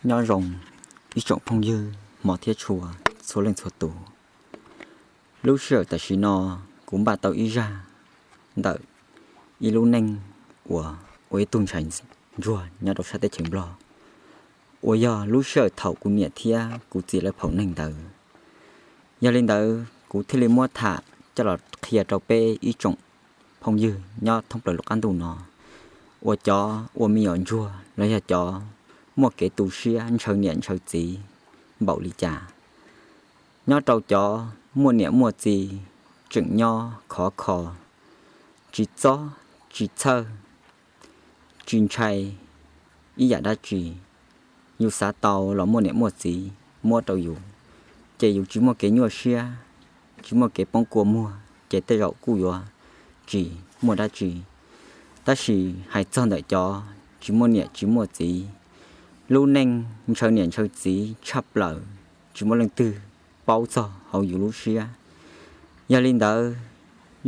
Nyob zoo ib tsoom phooj ywg hmov thiab tshua txhua leej txhua tus. Lub sij hawm tam sim no kuv npaj tau ib zaj ntawm ib lub neej uas ua ib tug ntxhais ntsuag nyob rau sab teb chaws Nplog, uas yog lub sij hawm thaum kuv niam thiab kuv txiv lawv phaum neeg ntawd. Yog li ntawd kuv thiaj li muab tham coj los qhia rau peb ib tsoom phooj ywg nyob thoob plaws lub qab ntuj no, uas cov ua me nyuam ntsuag los yog cov muaj kev tu siab ntshaw niam ntshaw txiv npaum li cas. Nyob rau cov muaj niam muaj txiv tseem nyob khov kho, tsis txob tsis txhawj, tsis ntshai ib yam dab tsi. Yus xav tau los muaj niam muaj txiv muab rau yus, ces yus tsis muaj kev nyuaj siab, tsis muaj kev poob kua muag, ces tej zaum kuj yuav tsis muaj dab tsi. Tab sis hais txog ntawm cov tsis muaj niam tsis muaj txiv, lub neej ntshaw niam ntshaw txiv tshaj plaws, tsis muaj leej twg paub txog hauv yus lub siab. Yog li ntawd,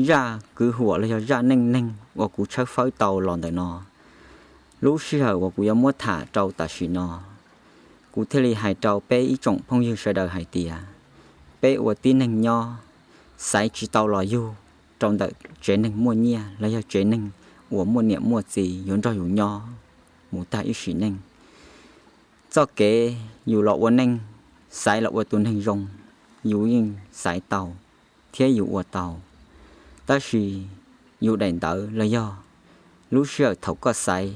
zaj kwv huam los yog zaj neej neeg uas kuv tshawb fawb tau los ntawm no, lub sij hawm uas kuv yuav muab tham rau tam sim no, kuv thiaj li hais rau peb ib tsoom phooj ywg sawv daws hais tias, peb ua tib neeg nyob, xaiv tsis tau los yug rau ntawm tsev neeg muaj nyiaj los yog tsev neeg uas muaj niam muaj txiv yuav nrog yus nyob mus tag ib sim neej. Txoj kev yus los ua neej, xaiv los ua tus neeg zoo, yus yeej xaiv tau thiab yus ua tau. Tab sis yus daim ntawv los yog lub sij hawm thaum koj xaiv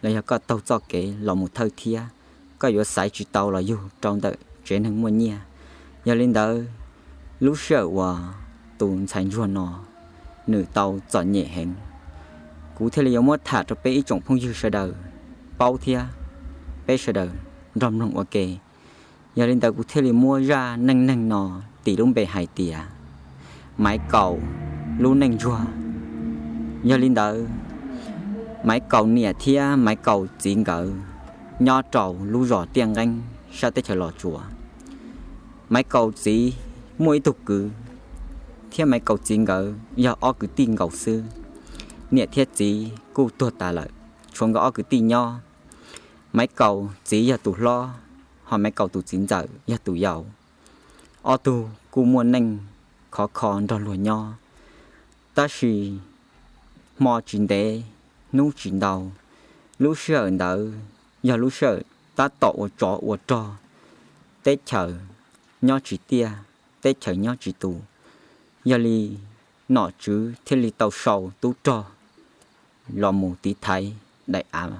los yog koj taug txoj kev los mus thawj thiab, koj yuav xaiv tsis tau los yug rau ntawm tsev neeg muaj nyiaj. Yog li ntawd, lub sij hawm uas tus ntxhais ntsuag no nws tau txom nyem heev, kuv thiaj li yuav muab tham rau peb ib tsoom phooj ywg sawv daws paub thiab peb sawv daws nrog mloog ua ke. Yog li ntawd kuv thiaj li muab zaj neej neeg no tis lub npe hais tias Maiv Kaus lub neej ntsuag. Yog li ntawd, Maiv Kaus niam thiab Maiv Kaus txiv nkawd nyob rau lub zos Tiaj Nqeeb sab teb chaws Los Tsuas. Maiv Kaus txiv muaj ib tug kwv, thiab Maiv Kaus txiv nkawd yog ob kwv tij nkaus xwb. Niam thiab txiv kuj tuag tas lawm, tshuav nkawd ob kwv tij nyob. Maiv Kaus txiv yog tus hlob, ho Maiv Kaus tus txiv ntxawm yog tus yau. Ob tug kuj muaj neej khov kho nrog luag nyob. Tab sis hmo tsis ntev hnub tsis ntau, lub sij hawm ntawd yog lub sij hawm tab tom ua tsov ua rog, teb chaws nyob tsis tiaj, teb chaws nyob tsis tus. Yog li nom tswv thiaj li tau sau tub rog los mus tiv thaiv daim av.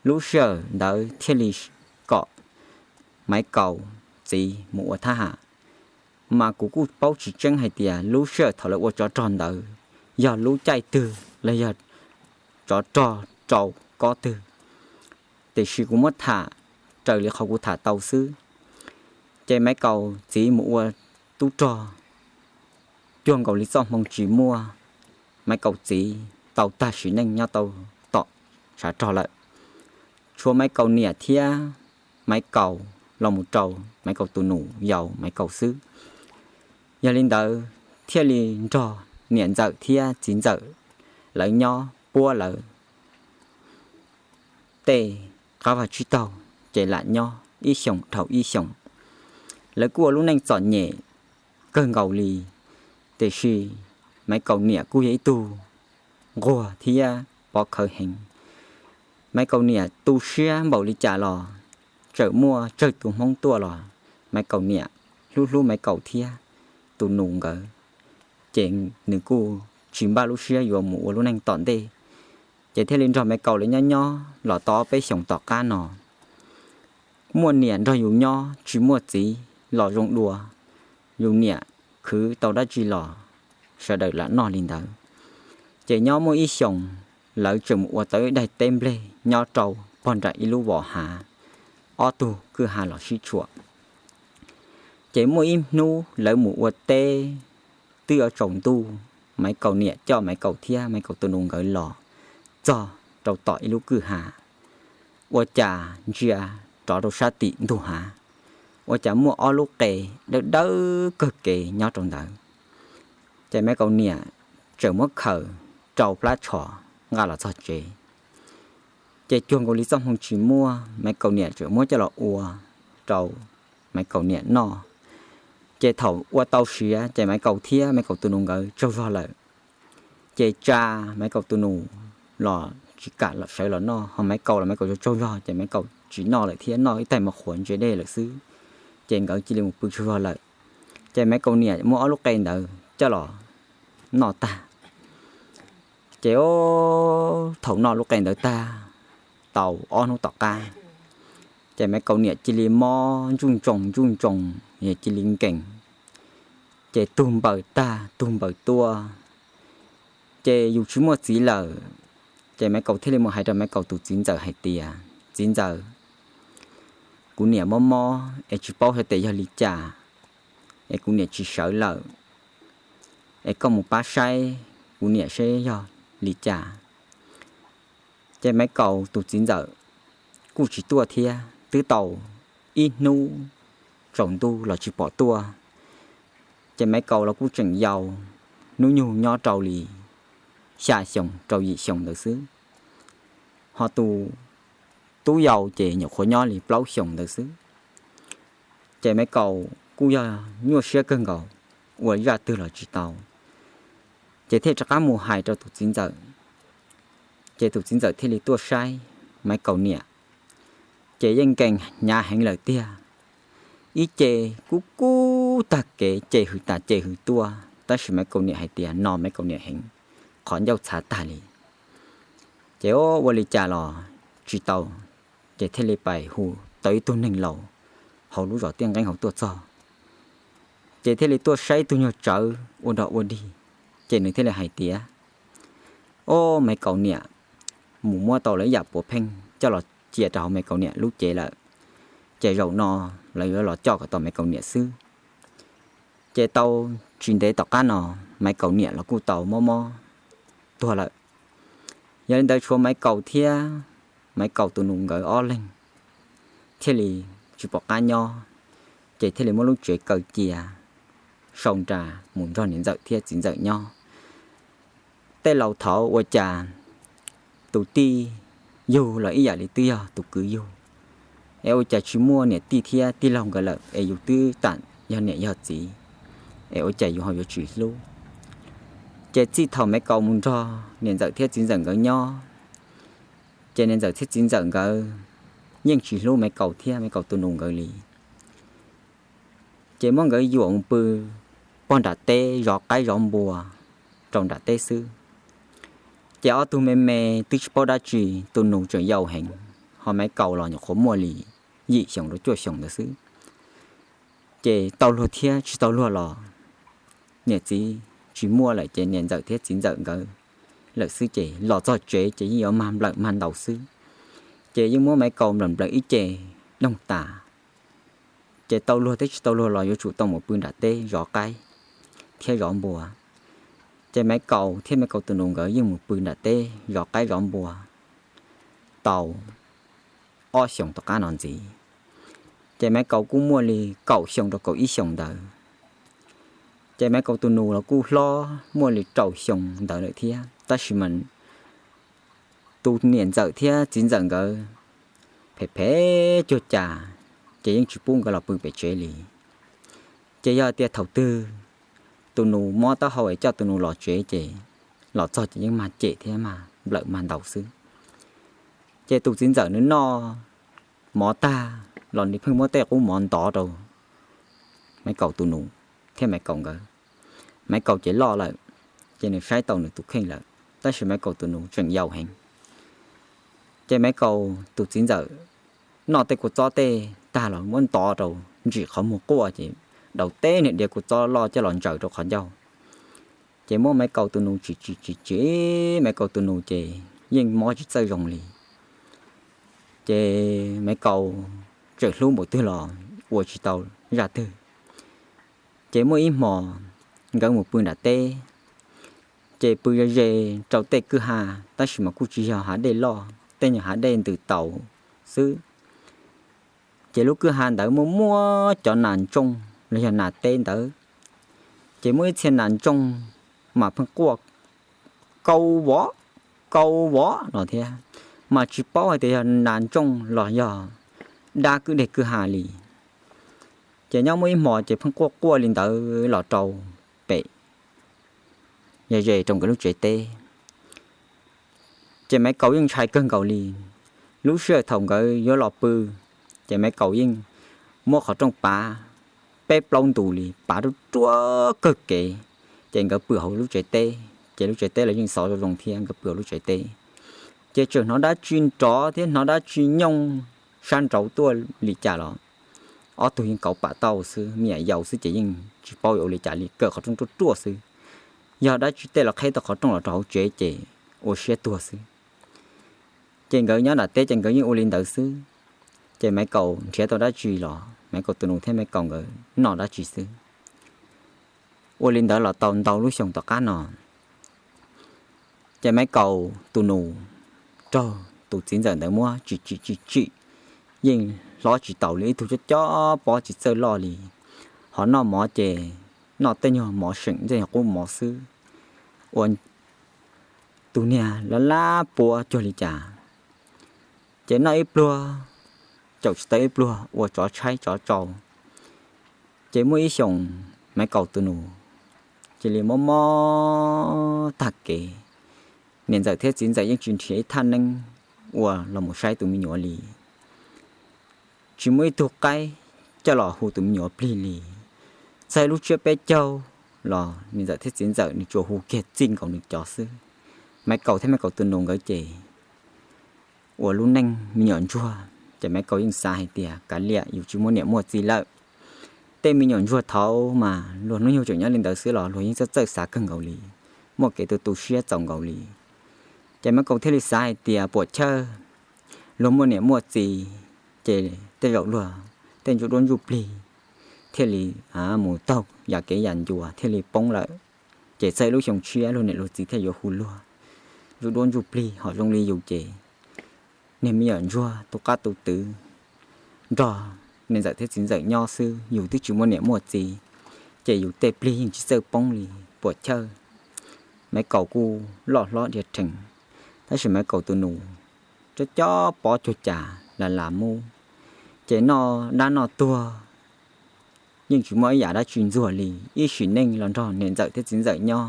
Lub sij hawm ntawd thiaj li kom Maiv Kaus txiv mus ua thab ham. Mas kuv kuj paub tsis tseeb hais tias lub sij hawm thaum lawv ua tsov rog ntawd yog lub caij twg los yog tsov rog rau kob twg, tiam sis kuv muab tham raws li qhov kuv tham tau xwb. Ces Maiv Kaus txiv mus ua tub rog, cuag nkaus li txoj hmoo tsis muaj, Maiv Kaus txiv tau tag sim neej nyob tau tom tshav rog lawm. Tshuav Maiv Kaus niam thiab Maiv Kaus los mus rau Maiv Kaus tus nus yau Maiv Kaus xwb. Yog li ntawd thiaj li nrog niam ntxawm thiab txiv ntxawm lawv nyob puab lawv tej qab vaj tsib taug, ces lam nyob ib xyoos dhau ib xyoos. Lawv kuj ua lub neej txom nyem kawg nkaus li, tiam sis Maiv Kaus niam kuj yog ib tug nquag thiab pov khawv heev. Maiv Kaus niam tu siab npaum li cas los txawm muaj tsawg tus hmoob tuaj los Maiv Kaus niam hlub hlub Maiv Kaus thiab tus nus nkawd, ces nws kuj tsis npaj lub siab yuav mus ua lub neej tom ntej. Ces thiaj li nrog Maiv Kaus lawv nyob nyob los tau ob peb xyoos tom qab no, muaj niam nrog yus nyob tsis muaj txiv los zoo dua, yus niam khwv tau dab tsi los sawv daws lam noj li ntawd. Ces nyob muaj ib xyoos, lawv tseem mus ua tau ib daim teb nplej nyob rau pog nram ib lub vos hav, ob tug kwj ha los sib tshuam. Ces muaj ib hnub lawv mus ua teb, twb yuav tsaus ntuj, Maiv Kaus niam coj Maiv Kaus thiab Maiv Kaus tus nus nkawd los txog rau tom ib lub kwj ha, ua cas ntsia rov rau sab tim ntug hav, ua cas muaj ob lub qe dawb dawb kawg kev nyob rau ntawd. Ces Maiv Kaus niam tseem muab khaws rau plab tsho nqa los txog tsev. Ces cuag nkaus li txoj hmoo tsis muaj, Maiv Kaus niam txawm muab coj los ua rau Maiv Kaus niam noj. Ces thaum ua tau siav ces Maiv Kaus thiab Maiv Kaus tus nus nkawd tsaug zog lawm. Ces tsa Maiv Kaus tus nus los tsis kam sawv los noj, ho Maiv Kaus los Maiv Kaus tsaug zog ces Maiv Kaus tsis noj lawm thiab, noj ib tais mov qhuav ntse dej lawm xwb. Ces nkawd cia li mus pw tsaug zog lawm. Ces Maiv Kaus niam muab ob lub qe ntawd coj los noj tag. Ces thaum noj lub qe ntawd tag tau ob hnub tom qab, ces Maiv Kaus niam cia li mob ntsuj ntsoos ntsuj ntsoos, cia li nkees. Ces tug npaws tag tug npaws tuaj, ces yus tsis muaj txiv lawm. Ces Maiv Kaus thiaj li mus hais rau Maiv Kaus tus txiv ntxawm hais tias, Txiv ntxawm, kuv niam mob mob es tsis paub xyov tes yog li cas, es kuv niam tsis sawv lawm, es koj mus pab saib kuv niam seb yog li cas. Ces Maiv Kaus tus txiv ntxawm kuj tsis tuaj thiab, twb tau ib hnub tsaus ntuj los tsis pom tuaj. Ces Maiv Kaus los kuj tseem yau, hnub nyoog nyob rau li xya xyoo rau yim xyoo ntawd xwb, ho tus tub yau ces nyuam qhuav nyob li plaub xyoo ntawd xwb. Ces Maiv Kaus kuj yog nyuaj siab kawg nkaus, ua zaj twg los tsis tau. Ces thiaj rov qab mus hais rau tus txiv ntxawm, ces tus txiv ntxawm thiaj li tuaj saib Maiv Kaus niam. Ces yeej nkees hnyav heev lawm tiag, ib ce kub kub tag kev, ce hws tas ce hws tuaj, tab sis Maiv Kaus niam hais tias no Maiv Kaus niam heev, qhov ncauj txhav tag li. Ces ua li cas los tsis tau, ces thiaj li pais hu tau ib tug neeg laus hauv lub zos Tiaj Nqeeb hauv tuaj txog. Ces thiaj li tuaj saib ib tug nyuag tsawv ua dog ua dig, ces nws thiaj li hais tias, Ob, Maiv Kaus niam mus muab tau lawv yam puav pheej coj los cia rau hauv Maiv Kaus niam lub cev lawm, ces zaum no lawv yuav los coj kom tau Maiv Kaus niam xwb. Ces tau tsis ntev tom qab no, Maiv Kaus niam los kuj tau mob mob tuag lawm. Yog li ntawd tshuav Maiv Kaus thiab Maiv Kaus tus nus nkawd ob leeg thiaj li tsis pom qab nyob, ces thiaj li muab lub tsev kaw cia, sau nra mus nrog niam ntxawm thiab txiv ntxawm nyob. Tej laus thov ua cas tus tij yug los ib yam li twb yog tus kwv yug, es ua cas tsis muaj niam tij thiab tij laug nkawd lawm es yus twb tam yog niam yog txiv, es ua cas yus ho yuav tsis hlub. Ces txij thaum Maiv Kaus mus nrog niam ntxawm thiab txiv ntxawm nkawd nyob, ces niam ntxawm thiab txiv ntxawm nkawd yeej tsis hlub Maiv Kaus thiab Maiv Kaus tus nus nkawd li. Ces muab nkawd yuam mus pw pog nram teb zov qaib zov npua rau nram teb xwb. Ces ob tug me me twb tsis paub dab tsi, tus nus tseem yau heev, ho Maiv Kaus los nyuam qhuav muaj li yim xyoo rau cuaj xyoo ntawd xwb. Ces tau luag thiab tsis tau luag los niam txiv tsis muaj lawm, ces niam ntxawm thiab txiv ntxawm nkawd lawm xwb, ces los txog tsev ces yeej yuav mag nplawm mag ntaus xwb. Ces yeej muab Maiv Kaus nplawm nplawm ib ce doog tas. Ces tau luag thiab tsis tau luag los yuav tsum tau mus pw nram teb zov qaib thiab zov npua. Ces Maiv Kaus thiab Maiv Kaus tus nus nkawd yeej mus pw nram teb zov qaib zov npua tau ob xyoos tom qab no ntxiv. Ces Maiv Kaus kuj muaj li kaum xyoo rau kaum ib xyoos ntawd. Ces Maiv Kaus tus nus los kuj hlob muaj li rau xyoo ntawd lawm thiab, tab sis mas tus niam ntxawm thiab txiv ntxawm nkawd phem phem cuag cas, ces yeej tsis pub nkawd los pw pem tsev li. Ces yog tias thaum twg tus nus mob taub hau es coj tus nus los tsev ces los txog ces yeej mag cem thiab mag nplawm mag ntaus xwb. Ces tus txiv ntxawm nws noj mov tag los nws pheej muab tej qub mov ntov rau Maiv Kaus tus nus thiab Maiv Kaus nkawd. Maiv Kaus ces loj lawm, ces nws saib tau nws tus kheej lawm, tab sis Maiv Kaus tus nus tseem yau heev. Ces Maiv Kaus tus txiv ntxawm noj tej kua txob tej tag los muab ntov rau ntsim qhov muag quaj, ces daus teb niag diav kua txob loj coj los ntsaws rau qhov ncauj. Ces muab Maiv Kaus tus nus tsim tsim tsim tsim, Maiv Kaus tus nus ces yeej mob tsis txawj zoo li. Ces Maiv Kaus tseem hlub npaum twg los ua tsis tau zaj twg. Ces muaj ib hmos nkawd mus pw nram teb, ces pw ze ze rau tej kwj ha, tab sis mas kuj tsis yog hav dej loj, tej nyuag hav dej ntws taus xwb. Ces lub kwj ha ntawd muaj muaj cov nas ntsooj los yog nas teb ntawd, ces muaj ib txhia nas ntsooj mas pheej quaj kau vov, kau vov no thiab. mas tsis paub hais tias yog nas ntsooj los yog dab kwj deg kwj ha li. Ces nyob muaj ib hmo ces pheej quaj quaj li ntawd los rau pem yog ze rau nkawd lub tsev teb. Ces Maiv Kaus yeej ntshai kawg nkaus li. Lub sij hawm thaum nkawd yuav los pw, ces Maiv Kaus yeej muab qhov rooj pav peb plaub ntus li, pav ruaj ruaj kawg kev. Ces nkawd pw hauv lub tsev teb, ces lub tsev teb los yeej xov zoo zoo thiab, nkawd pw hauv lub tsev teb. Ces tseem hnov dab tsi nrov thiab hnov dab tsi nyooj sab nraud tuaj li cas los ob tug yeej kauv pam tauj xwb, me nyuam yaus xwb ces yeej tsis paub yuav ua li cas li, kaw qhov rooj ruaj ruaj xwb. Yog dab tsi tej los qheb tau qhov rooj los rau hauv tsev ces ua siab tuag xwb. Ces nkawd nyob nram teb ces nkawd yeej ua li ntawd xwb. Ces Maiv Kaus nrhiav tau dab tsi los Maiv Kaus tus nus thiab Maiv Kaus nkawd noj dab tsi xwb. Ua li ntawd los tau ntau lub xyoo tom qab no, ces Maiv Kaus tus nus raug tus txiv ntxawm ntawd muab tsim tsim tsim tsim, yeej hlob tsis taus li, ib tug cob cob pob tsis txawj loj li. Ho noj mov ces noj tej nyuag mov seem tej nyuag qub mov xwb, ua tus niag lab lab puab cuag li cas. Ces noj ib pluag, caum tsis tau ib pluag ua tsov tshaib tsov tsau. Ces muaj ib xyoos Maiv Kaus tus nus cia li mob mob tag kev, niam ntxawm thiab txiv ntxawm yeej tsis nrhiav ib thaj neeb ua los mus saib tus me nyuam li. Tsis muaj ib tug qaib coj los hu tus me nyuam plig li. Txog lub tsiab peb caug los niam ntxawm thiab txiv ntxawm nws tsuas hu kiag txij nkaus nws cov xwb. Maiv Kaus thiab Maiv Kaus tus nus nkawd ces ua lub neej me nyuam ntsuag, ces Maiv Kaus yeej xav hais tias kav liam, yus tsis muaj niam muaj txiv lawm. Tej me nyuam ntsuag thaud mas luag hnub nyoog tseem nyob li ntawd xwb los luag yeej txawj txawj xav kawg nkaus li, muaj kev tu tu siab txaus nkaus li. Ces Maiv Kaus thiaj li xav hais tias puam chawj, luag muaj niam muaj txiv, ces tej zaum luag tej ntsuj duab ntsuj plig thiaj li mus taug yam kev yam ncua thiaj li poob lawm. Ces txog lub xyoo tshiab luag niam luag txiv thiaj yuav hu luag ntsuj duab ntsuj plig, ho zoo li yus ces niag me nyuam ntsuag tu qab tu twv nrog niam ntxawm thiab txiv ntxawm nyob xwb, yus twb tsis muaj niam muaj txiv, ces yus tej plig yeej tsis txawj poob li, puam chawj. Maiv Kaus kuj loj hlob dhia rhees, tab sis Maiv Kaus tus nus cob cob pob cuag cas las las mub, ces noj dab noj tuag yeej tsis muaj ib yam dab tsi ntxuag li, ib sim neej los nrog niam ntxawm thiab txiv ntxawm nyob,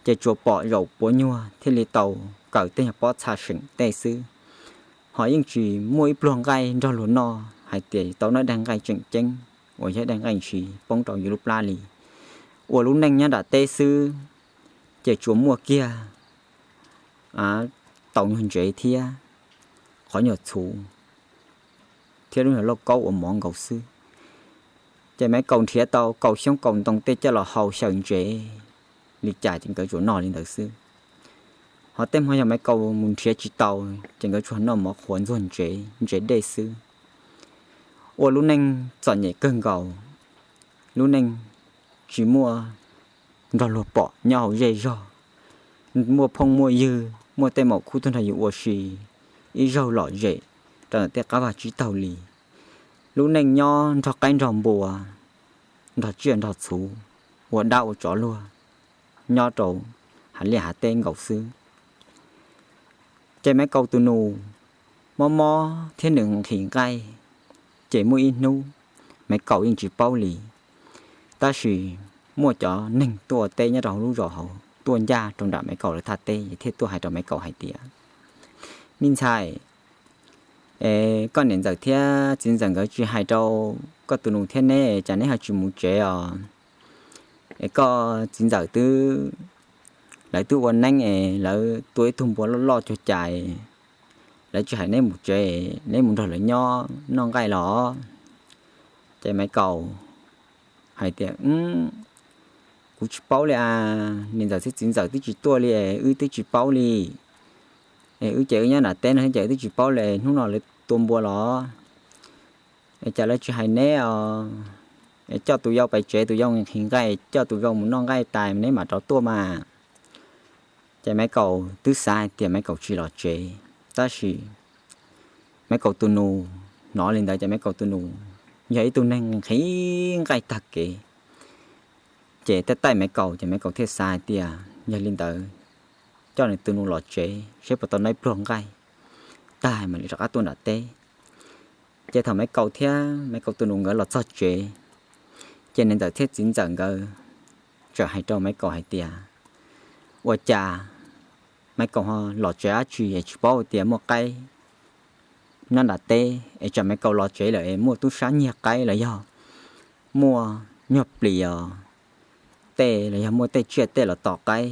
ces tsuas pom zaum puav nyuag thiaj li tau kaw tej nyuag pob txha seem tej xwb. Ho yeej tsis muaj ib pluag nqaij nrog luag noj hais tias tau noj daig nqaij tseem ceeb uas yog daig nqaij ntshis poob rau yus lub plab li. Ua lub neej nyob nram teb xwb, ces tsuas muaj kiag tau nyuag ntsev thiab qhov nyuag txhuv thiab lub nyuag lauj kaub ua mov nkaus xwb. Ces Maiv Kaus nrhiav tau kaus xyoob kaus ntoo tej coj los hau xyaw ntsev li cas ces nkawd tsuas noj li ntawd xwb. Ho tej hmo yog Maiv Kaus mus nrhiav tsis tau, ces nkawd tsuas noj mov qhuav ntxuag ntsev, ntsev dej xwb. Ua lub neej txom nyem kawg nkaus, lub neej tsis muaj nrog luag pom nyob hauv zej zog, muaj phooj muaj ywg, muaj tej maum khub tuaj nrog yus ua si ib zaug lom zem rau ntawm tej qab vaj tsib taug li. Lub neej nyob nrog qaib nrog npua, nrog tsiaj nrog txhuv, ua dab ua tsov luag, nyob rau hav liaj hav teb nkaus xwb. Ces Maiv Kaus tus nus mob mob thiab nws nqhis nqaij, ces muaj ib hnub Maiv Kaus yeej tsis paub li, tab sis muaj cov neeg tuaj ua teb nyob rau hauv lub zos hauv tuaj ncaj rau nram Maiv Kaus lawv thaj teb, thiaj tuaj hais rau Maiv Kaus hais tias, Me ntxhais, es koj niam ntxawm thiab txiv ntxawm nkawd tsis hais rau koj tus nus thiab neb, cas neb ho tsis mus tsev os? Es koj txiv ntxawm twb, lawv twb ua neeb es lawv tua ib tug npua loj loj cuag cas, lawv tsis hais neb mus tsev, neb mus nrog lawv nyob noj nqaij los? Ces Maiv Kaus hais tias, Kuv tsis paub li as, niam ntxawm thiab txiv ntxawm twb tsis tuaj li es wb twb tsis paub li. Es wb ces wb nyob nram teb no ces wb twb tsis paub li, hnub no lawv tua npua los? Es cas lawv tsis hais neb os? Es coj tus yau pais tsev, tus yau nqhis nqaij, coj tus yau mus noj nqaij tas neb mam rov tuaj mas. Ces Maiv Kaus twb xav hais tias Maiv Kaus tsis los tsev, tab sis Maiv Kaus tus nus hnov li ntawd ces Maiv Kaus tus nus yog ib tug neeg nqhis nqaij tag kev, ces taij taij Maiv Kaus ces Maiv Kaus thiaj xav hais tias yog li ntawd coj nws tus nus los tsev saib puas tau noj ib pluag nqaij. tag mam li rov qab tuaj nram teb. Ces thaum Maiv Kaus thiab Maiv Kaus tus nus nkawd los txog tsev, ces niam ntxawm thiab txiv ntxawm nkawd txawm hais rau Maiv Kaus hais tias, ua cas Maiv Kaus ho los tsev dab tsi es tsis paub tias muaj qaib nyob nram teb es tsam Maiv Kaus los tsev lawm es muaj tub sab nyiag qaib los yog muaj nyuag plis os tej los yog muaj tej tsiaj tej los tom qaib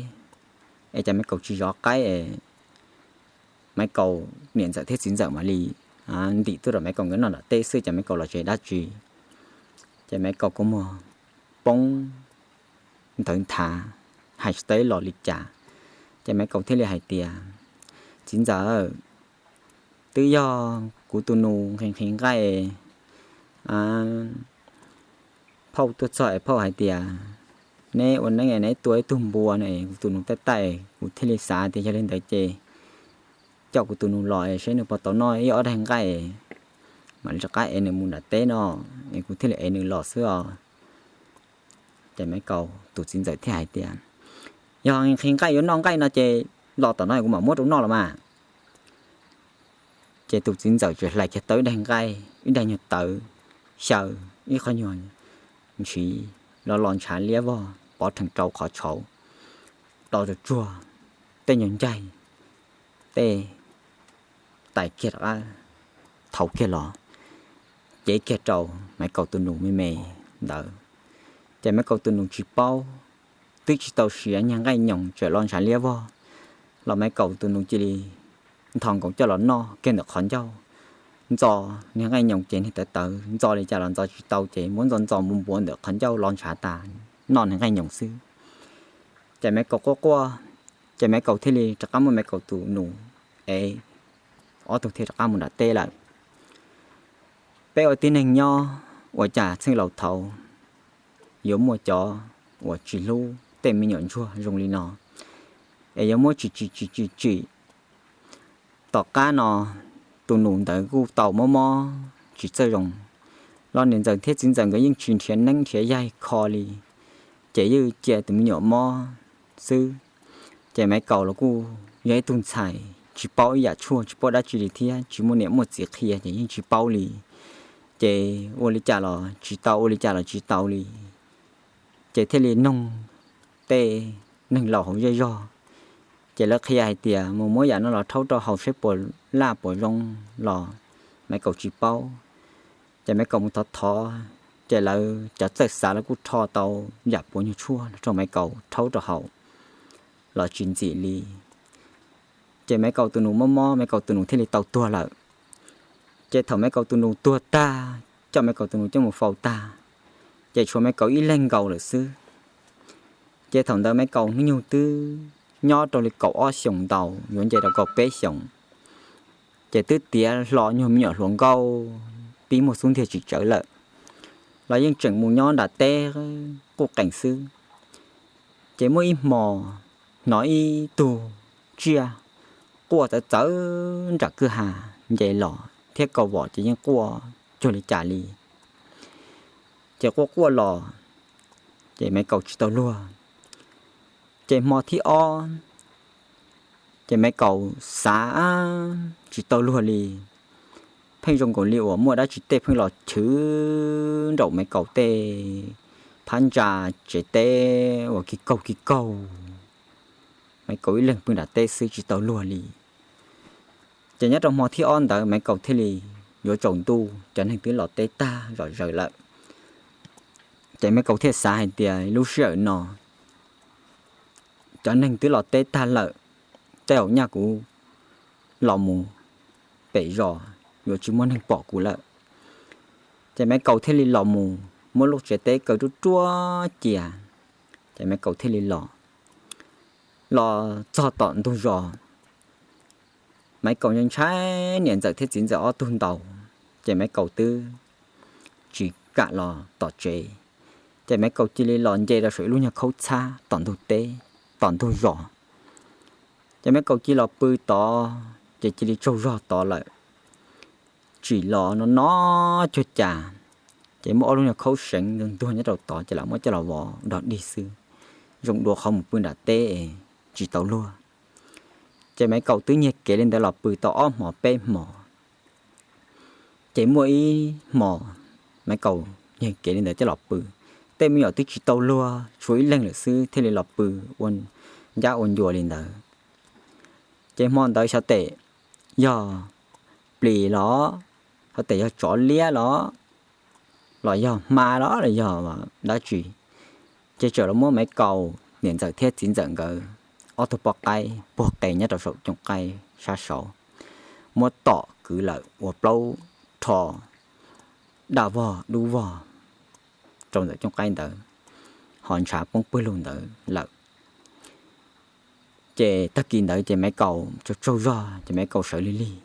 es cas Maiv Kaus tsis zov qaib es Maiv Kaus niam ntxawm thiab txiv ntxawm mam li ntim tuaj rau Maiv Kaus nkawd noj nram teb xwb, cas Maiv Kaus los tsev dab tsi. Ces Maiv Kaus kua muag poob ntawd nthav, hais tsis tau los li cas. Ces Maiv Kaus thiaj li hais tias, txiv ntxawm, twb yog kuv tus nus nqhis nqhis nqaij, phauj tuaj txog es phauj hais tias neb ua neeb neb tua ib tug npua no es kuv tus nus taij taij, kuv thiaj li xav tias yog li ntawd ces coj kuv tus nus los es saib nws puas tau noj ib ob daig nqaij, mam li rov qab ev nws mus nram teb no, es kuv thiaj li ev nws los xwb os. Ces Maiv Kaus tus txiv ntxawm thiaj hais tias, yog nqhis nqaij yuav noj nqaij no ces los tom no kuv mam muab rau noj los mas. Ces tus txiv ntxawm txawm hlais kiag tau ib daig nqaij, ib daig nyuag tawv xyaw, ib qho nyuag ntshiv los los ntshav liab vog pov rhees rau qhov tshauv, do tsuag tsuag, tej nyuag ncaig, tej tais kiag rov qab thauv kiag los cev kiag rau Maiv Kaus tus nus me me ntawd. Ces Maiv Kaus tus nus tsis paub, twb tsis tau siav niag nqaij nyoos tseem los ntshav liab vog los Maiv Kaus tus nus cia li ntho nkaus coj los noj kiag ntawm qhov ncauj. Ntxo niag nqaij nyoos ces niag tawv tawv, ntxo li cas los ntxo tsis tau ces muab ntxo ntxo npuav npuav ntawm qhov ncauj los ntshav tas, noj niag nqaij nyoos xwb. Ces Maiv Kaus quaj quaj, ces Maiv Kaus thiaj li rov qab muab Maiv Kaus tus nus ev, ob tug thiaj rov qab mus nram teb lawm. Peb ua tib neeg nyob ua cas txheej laus thaud yuav muaj cov uas tsis hlub tej me nyuam ntsuag zoo li no, es yuav muab tsim tsim tsim tsim tsim. Tom qab no tus nus ntawd kuj tau mob mob tsis txawj zoo, los niam ntxawm thiab txiv ntxawm nkawd yeej tsis nrhiav neeb nrhiav yaig kho li, ces yeej cia tus me nyuam mob xwb. Ces Maiv Kaus los kuj yog ib tug ntxhais tsis paub ib yam tshuaj tsis paub dab tsi li thiab tsis muaj niam muaj txiv qhia ces yeej tsis paub li. Ces ua li cas los tsis tau, ua li cas los tsis tau li. Ces thiaj li noog tej neeg laus hauv zej zog, ces lawv qhia hais tias mus muab yam no los rhaub rau haus saib puas laj puas zoo los Maiv Kaus tsis paub. Ces Maiv Kaus mus thov thov, ces lawv cov txawj xav lawv kuj rho tau yam puav nyuag tshuaj rau Maiv Kaus rhaub rau haus los tsis ntxim li. Ces Maiv Kaus tus nus mob mob, Maiv Kaus tus nus thiaj li tau tuag lawm. Ces thaum Maiv Kaus tus nus tuag tag, coj Maiv Kaus tus nus coj mus faus tag, ces tshuav Maiv Kaus ib leeg nkaus lawm xwb. Ces thaum ntawd Maiv Kaus hnub nyoog twb nyob rau li kaum ob xyoos ntau yuav nce rau kaum peb xyoos, ces twb tiav hlo nyuag me nyuam hluas nkauj pib muaj xub ntiag tsis tsawv lawm, los yeej tseem mus nyob nram teb quj qees xwb. Ces muaj ib hmo hnov ib tug tsiaj quaj txawv txawv nram kwj ha nce los thiab kaus vom ces yeej quaj cuag li cas li. Ces quaj quaj los, ces Maiv Kaus tsis tau luag. Ces hmo thib ob, ces Maiv Kaus xav tsis tau luag li, pheej zoo nkaus li uas muaj dab tsi tej pheej los chwv nraum Maiv Kaus tej phab ntsa tsev teb uas kis kaug kis kaug. Maiv Kaus ib leeg pw nram teb xwb tsis tau luag li. Ces nyob rau hmo thib ob ntawd Maiv Kaus thiaj li yuav tsaus ntuj, cov neeg twb los teb tag zom zaws lawm. Ces Maiv Kaus thiaj xav hais tias lub sij hawm no cov neeg twb los teb tag lawm, tej zaum nyaj kuv los mus pem zos yuav tsis muaj neeg pom kuv lawm. Ces Maiv Kaus thiaj li los mus muab lub tsev teb kaw ruaj ruaj cia, ces Maiv Kaus thiaj li los, los txog tom ntug zos. Maiv Kaus ntshai ntshai niam ntxawm thiab txiv ntxawm ob tug ntaus, ces Maiv Kaus twb tsis kam los tom tsev. Ces Maiv Kaus cia li los nce rau saum ib lub nyuag khaub txhab tom ntug teb, tom ntug zos. Ces Maiv Kaus cia li los pw tod, ces cia li tsaug zog tod lawm. Tsim los no no cuag cas, ces muaj ob lub nyuag khaub seev ntuag ntuag nyob rau tod, ces lam muab coj los vov dog dig xwb, zoo dua qhov mus pw nram teb tsis tau luag. Ces Maiv Kaus twb nyiag kev li ntawd los pw tau ob hmos peb hmos. Ces muaj ib hmos Maiv Kaus nyiag kev li ntawd coj los pw, tej me nyuam twb tsis tau luag, tshuav ib leeg lawm xwb thiaj li los pw ua ncab ua ncua li ntawd. Ces hmo ntawd xyov tes yog plis los, xyov tes yog tsov liab los, los yog hma los los yog dab tsi, ces txawm los muab Maiv Kaus niam ntxawm thiab txiv ntxawm nkawd ob tug poj qaib puag qe nyob rau saum cooj qaib sab saud, muab tom kwv lawm ua plaub rho daj vog dub vog rau ntawm cooj qaib ntawd, ho ntshav poob pawg lug ntawd lawm. Ces tag kis ntawd ces Maiv Kaus tsaug tsaug zog ces Maiv Kaus sawv lig lig.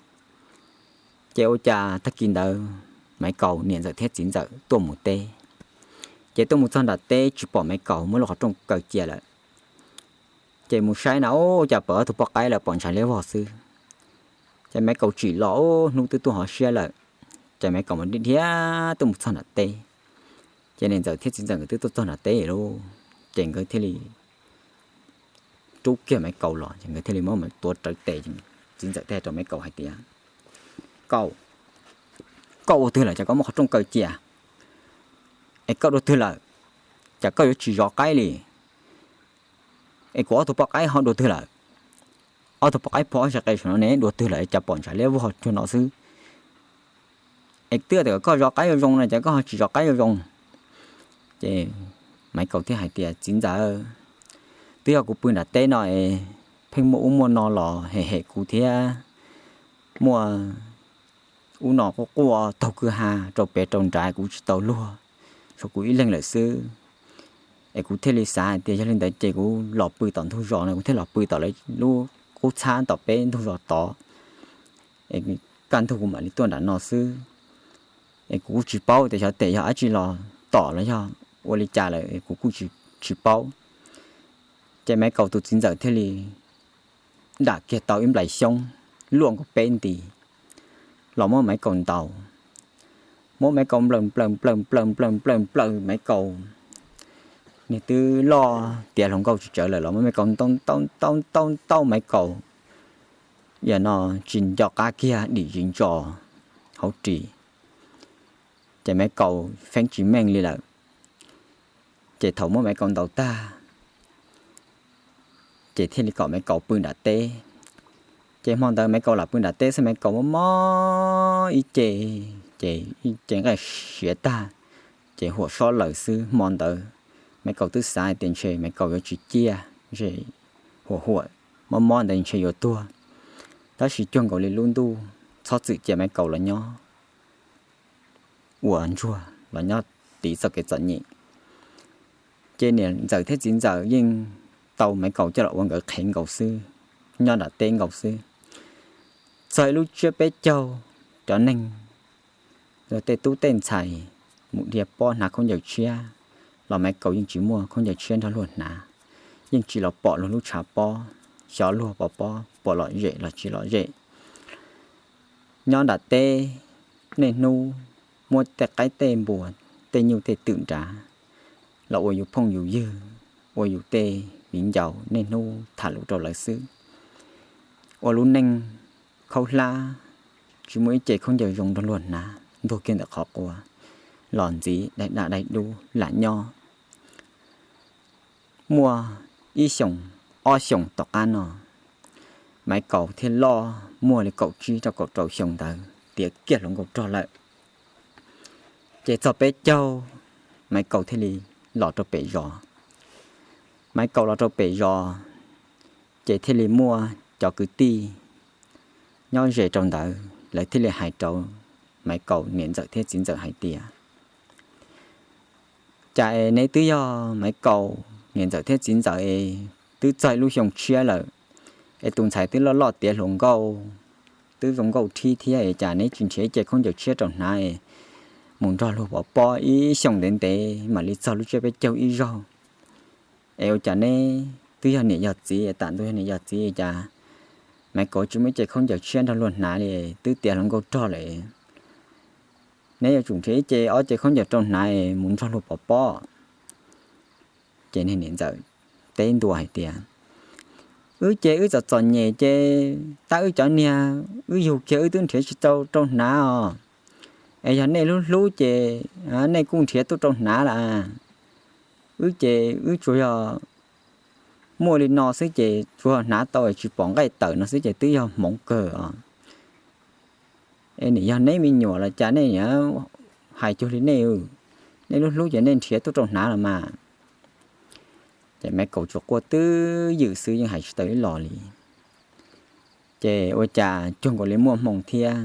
Ces ua cas tag kis ntawd Maiv Kaus niam ntxawm thiab txiv ntxawm tuaj mus teb, ces tuaj mus txog nram teb tsis pom Maiv Kaus, muab lub qhov rooj kaw cia lawm. Ces mus saib na, ua cas pom ob tug poj qaib lawm pom ntshav liab vog xwb. Ces Maiv Kaus tsim los hnub twb tuaj hov siab lawm, ces Maiv Kaus mam dhia tuaj mus txog nram teb. Ces niam ntxawm thiab txiv ntxawm nkawd twb tuaj txog nram teb lawm, ces nkawd thiaj li rub kiag Maiv Kaus los, ces nkawd thiaj li muab Maiv Kaus tuav rawv tes. Txiv ntxawm thiaj rau Maiv Kaus hais tias, Kaus, koj ua twg lawm cas koj muab qhov rooj kaw cia? Es koj dua twg lawm, cas koj yuav tsis zov qaib li? Es kuv ob tug poj qaib ho dua twg lawm? Ob tug poj qaib pho ob sab qe saum no ne dua twg lawm cas pom ntshav liab vog cuag no xwb? Es twb tias koj zov qaib zoo zoo no cas koj ho tsis zov qaib zoo zoo? Ces Maiv Kaus thiaj hais tias, Txiv ntxawm, twb yog kuv pw nram teb no es pheej muaj ub muaj no los hem hem kuv thiab, muaj ub no quaj quaj taug kwj ha rau pem rau nrad kuv tsis tau luag, tshuav kuv ib leeg lawm xwb. Es kuv thiaj li xav hais tias yog li ntawd ces kuv los pw tom ntug zos no, kuv thiaj los pw tom lawv lub qub txhab tom peb ntug zos tod, es kaj ntug kuv mam li tuaj nram no xwb. Es kuv kuj tsis paub tias xyov tes yog dab tsi los tom los yog ua li cas lawm, kuv kuj tsis paub. Ces Maiv Kaus tus txiv ntxawm thiaj li dam kiag tau ib nplais xyoob luaj nkaus peb nti los muab Maiv Kaus ntaus. Muab Maiv Kaus nplawm nplawm nplawm nplawm nplawm nplawm nplawm Maiv Kaus, nws twb loj tiav hluas nkauj tsis tsawg lawm los muab Maiv Kaus ntaus ntaus ntaus ntaus ntaus Maiv Kaus, yam no tsis nco qab kiag dim zis ntso hauv ris. Ces Maiv Kaus feeb tsis meej li lawm. Ces thaum muab Maiv Kaus ntaus tag, ces thiaj li kom Maiv Kaus pw nram teb. Ces hmo ntawd Maiv Kaus lam pw nram teb xwb, Maiv Kaus mob mob ib ce, ces ib ce nqaij siav tag, ces huam sob laws xwb. Hmo ntawd Maiv Kaus twb xav hais tias ntshe Maiv Kaus yuav tsis ciaj, ntshe huam huam mob mob ntawd ntshe yuav tuag. Tab sis cuag nkaus li lub ntuj txhob txwm cia Maiv Kaus los nyob ua ntsuag los nyob tiv txoj kev txom nyem. Ces niam ntxawm thiab txiv ntxawm yeej tau Maiv Kaus coj los ua nkawd qhev nkaus xwb, nyob nram teb nkaus xwb. Txog ib lub tsiab peb caug, cov neeg tej tub tej ntxhais mus dhia pob hnav khaub ncaws tshiab, los Maiv Kaus yeej tsis muaj khaub ncaws tshiab nrog luag hnav, yeej tsis los pom luag lub tshav pob, xyov luag pov pob puas lom zem los tsis lom zem. Nyob nram teb, niaj hnub muab tej qaib tej npua, tej nyuj tej twm nrad los ua yus phooj yus ywg, ua yus tej viv ncaus, niaj hnub tham lus rau lawv xwb. Ua lub neej khaub hlab, tsis muaj ib ce khaub ncaws zoo nrog luag hnav, ntuag kiag ntawm qhov quav los ntxiv daim daj daim dub lam nyob. Muaj ib xyoos, ob xyoos tom qab no, Maiv Kaus thiaj loj, muaj li kaum tsib rau kaum rau xyoo ntawd, tiav kiag hluas nkauj rog lawm. Ces txog peb caug, Maiv Kaus thiaj li los rau pem zos. Maiv Kaus los rau pem zos, ces thiaj li muaj cov kwv tij nyob ze rau ntawd, lawv thiaj li hais rau Maiv Kaus niam ntxawm thiab txiv ntxawm hais tias, Cas es neb twb yog Maiv Kaus niam ntxawm thiab txiv ntxawm es twb txog ib lub xyoo tshiab lawm, es tus ntxhais twb loj loj tiav hluas nkauj, twb zoo nkauj thib thiab es cas neb tsis nrhiav ib ce khaub ncaws tshiab rau hnav es mus nrog luag pov pob ib xyoos ntev ntev mam li txog lub tsiab peb caug ib zaug? Es ua cas neb twb yog niam yog txiv, tam ntuj yog niam yog txiv cas Maiv Kaus tsis muaj ib ce khaub ncaws tshiab nrog luag hnav li, twb tiav hluas nkauj rog lawm, neb yuav tsum nrhiav ib ce ob ce khaub ncaws rau hnav mus nrog luag pov pob. Ces niag niam ntxawm teb ntua hais tias, Wb ces wb txom txom nyem ces tab wb cov niag wb yug kiag wb twb nrhiav tsis tau rau hnav os. Es yog nej hlub hlub ces nej kuj nrhiav tuaj rau hnav lawm. Wb ces wb tsuas yog muaj li no xwb ces tsuas hnav tau tsis pom nqaij tawm no xwb ces twb yog hmoov kawg os. Es nim yog neb me nyuam los cas nej hais cuag li nej, nej hlub hlub ces nej nrhiav tuaj rau hnav los mas. Ces Maiv Kaus tsuas quaj twb ywm xwb yeej hais tsis tau ib los li. Ces ua cas cuag nkaus li muaj hmoo thiab,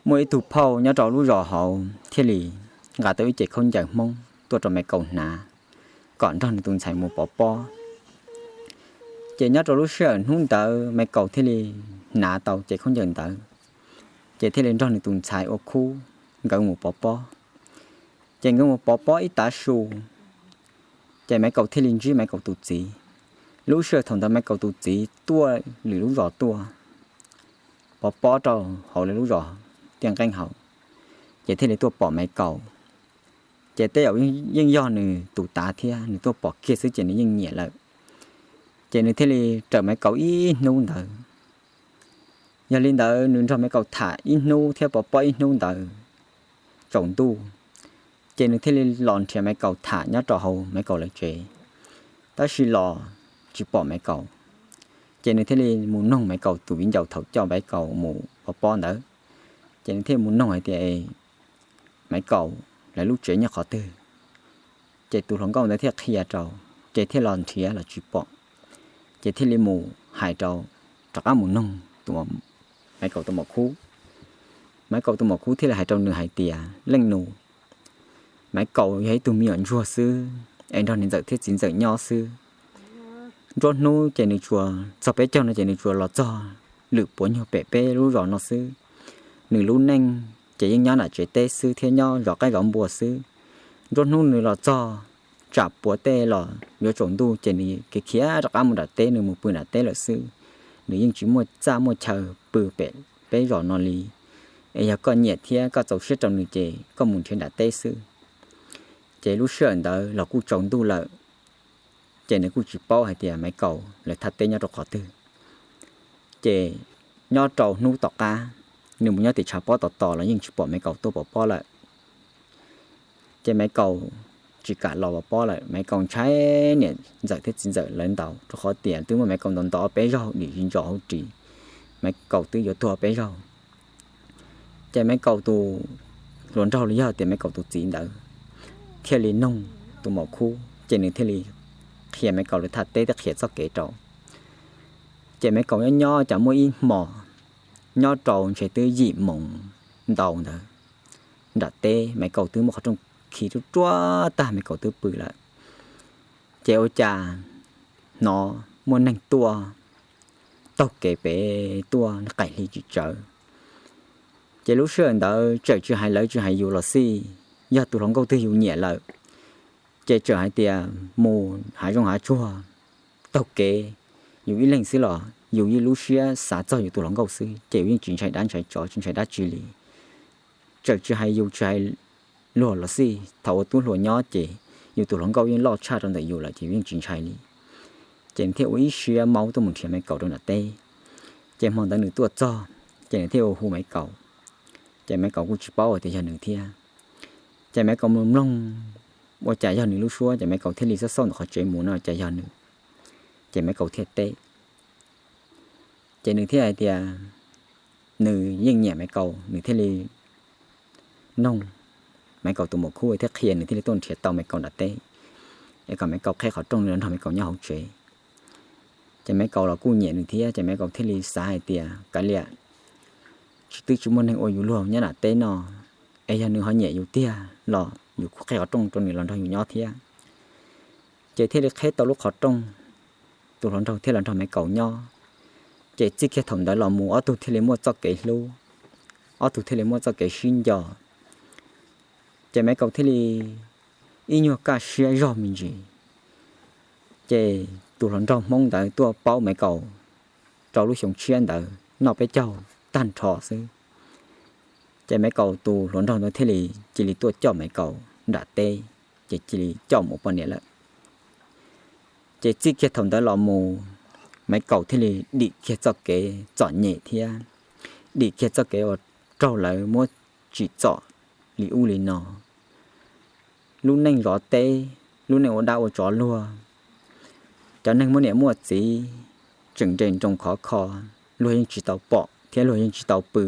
muaj ib tug phauj nyob rau lub zos hauv thiaj li nqa tau ib cev khaub ncaws Hmoob tuaj rau Maiv Kaus hnav kom nrog nws tus ntxhais mus pov pob. Ces nyob rau lub sij hawm hnub ntawd Maiv Kaus thiaj li hnav tau cev khaub ncaws ntawd, ces thiaj li nrog nws tus ntxhais ua khub nkawd mus pov pob. Ces nkawd mus pov pob ib tav su, ces Maiv Kaus thiaj li ntsib Maiv Kaus tus txiv. Lub sij hawm thaum ntawd Maiv Kaus tus txiv tuaj lwm lub zos tuaj pov pob rau hauv lawv lub zos tiaj nqeeb hauv, ces thiaj li tuaj pom Maiv Kaus. Ces tej zaum yeej yog nws tus tav thiab, nws tuaj pom kiag xwb ces nws yeej nyiam lawm. Ces nws thiaj li raws Maiv Kaus ib hnub ntawd. Yog li ntawd nws nrog Maiv Kaus tham ib hnub thiab pov pob ib hnub ntawd tsaus ntuj, ces nws thiaj li los nrhiav Maiv Kaus tham nyob rau hauv Maiv Kaus lawv tsev. Tab sis los tsis pom Maiv Kaus, ces nws thiaj li mus noog Maiv Kaus tus viv ncaus thaum coj Maiv Kaus mus pov pob ntawd. Ces nws thiaj mus noog hais tias, Maiv Kaus lawv lub tsev nyob qhov twg? Ces tus hluas nkauj ntawd thiaj qhia rau, ces thiaj los nrhiav los tsis pom, ces thiaj li mus hais rau, rov qab mus noog Maiv Kaus tus maum khub. Maiv Kaus tus maum khub thiaj li hais rau nws hais tias, leej nus, Maiv Kaus yog ib tug me nyuam ntsuag xwb es nrog niam ntxawm thiab txiv ntxawm nyob xwb. Nruab hnub ces nws tsuas txog peb caug no ces nws tsuas los txog lwm puav nyuag pem peb lub zos no xwb. Nws lub neej ces yeej nyob nram tsev teb xwb thiab nyob zov qaib zov npua xwb. Nruab hnub nws los txog tsam puav tej los yuav tsaus ntuj ces nws khiav khiav rov qab mus nram teb, nws mus pw nram teb lawm xwb. Nws yeej tsis muaj txaj muaj chaw pw pem peb zos no li. Es yog koj nyiam thiab koj txaus siab rau nws ces koj mus nrhiav nram teb xwb. Ces lub sij hawm ntawd los kuj tsaus ntuj lawm, ces nws kuj tsis paub hais tias Maiv Kaus lawv thaj teb nyob rau qhov twg. Ces nyob rau hnub tom qab, nws mus nyob tim tshav pob tos tos los yeej tsis pom Maiv Kaus tuaj pov pob lawm. Ces Maiv Kaus tsis kam los pov pob lawm, Maiv Kaus ntshai niam ntxawm thiab txiv ntxawm lawv ntau, rau qhov tias twb muaj Maiv Kaus ntov ntov peb zaug dim zis ntsos hauv ris, Maiv Kaus twb yuav tuag peb zaug. Ces Maiv Kaus tus hluas nraug los yog tias Maiv Kaus tus txiv ntawd thiaj li noog tus maum khub, ces nws thiaj li qhia Maiv Kaus lawv thaj teb thiab qhia txoj kev rau. Ces Maiv Kaus nyob nyob cas muaj ib hmos, nyob rau ntshe twb yim moos ntau ntawd, nram teb Maiv Kaus twb muaj qhov rooj khi ruaj ruaj tag, Maiv Kaus twb pw lawm. Ces ua cas hnov muaj neeg tuaj taug kev pem tuaj qaim hli tsis tsawv. Ces lub sij hawm ntawd txawm tsis hais lawv tsis hais yus los xij, yog tus hluas nkauj twg yus nyiam lawm, ces txawm hais tias mus hav zoov hav tsuag taug kev, yus ib leeg xwb los yus ib lub siab xav txog yus tus hluas nkauj xwb, ces yus yeej tsis ntshai dab ntshai tsov tsis ntshai dab tsi li. Txawm tsis hais yus tsis hais luag los xij, thaum ua tub hluas nyob ces yus tus hluas nkauj yeej loj tshaj rau ntawm yus lawm ces yus yeej tsis ntshai li. Ces nws thiaj ua ib siab maub tuaj mus nrhiav Maiv Kaus rau nram teb. Ces hmo ntawd nws tuaj txog, ces nws thiaj ua hu Maiv Kaus. Ces Maiv Kaus kuj tsis paub tias yog nws thiab. Ces Maiv Kaus mloog mloog, ua cas yog nws lub suab, ces Maiv Kaus thiaj li xauj xauj ntawm qhov tsev mus no cas yog nws. Ces Maiv Kaus thiaj teb. Ces nws thiaj hais tias nws yeej nyiam Maiv Kaus, nws thiaj li noog Maiv Kaus tus maum khub thiab qhia nws thiaj li tuaj nrhiav tau Maiv Kaus nram teb, es kom Maiv Kaus qheb qhov rooj nws los nrog Maiv Kaus nyob hauv tsev. Ces Maiv Kaus los kuj nyiam nws thiab, ces Maiv Kaus thiaj li xav hais tias kav liam, tsis twb tsis muaj neeg ua yus luag nyob nram teb no, es yog nws ho nyiam yus tiag los yus kuj qheb qhov rooj rau nws los nrog yus nyob thiab. Ces thiaj li qheb tau lub qhov rooj, tus hluas nraug thiaj los nrog Maiv Kaus nyob. Ces txij kiag thaum ntawd los mus ob tug thiaj li muaj txoj kev hlub, ob tug thiaj li muaj txoj kev sib nco. Ces Maiv Kaus thiaj li ib nyuag kaj siab zog me ntsis. Ces tus hluas nraug Hmoob ntawd tuaj paub Maiv Kaus rau lub xyoo tshiab ntawd noj peb caug tag nrho xwb. Ces Maiv Kaus tus hluas nraug ntawd thiaj li cia li tuaj coj Maiv Kaus nram teb, ces cia li coj mus ua poj niam lawm. Ces txij kiag thaum ntawd los mus, Maiv Kaus thiaj li dim kiag txoj kev txom nyem thiab dim kiag txoj kev uas raug lawv muab tsim txom li ub li no. Lub neej zov teb, lub neej ua dab ua tsov luag, cov neeg muaj niam muaj txiv tseem nres nroos khov kho, luag yeej tsis tau pom thiab luag yeej tsis tau pw.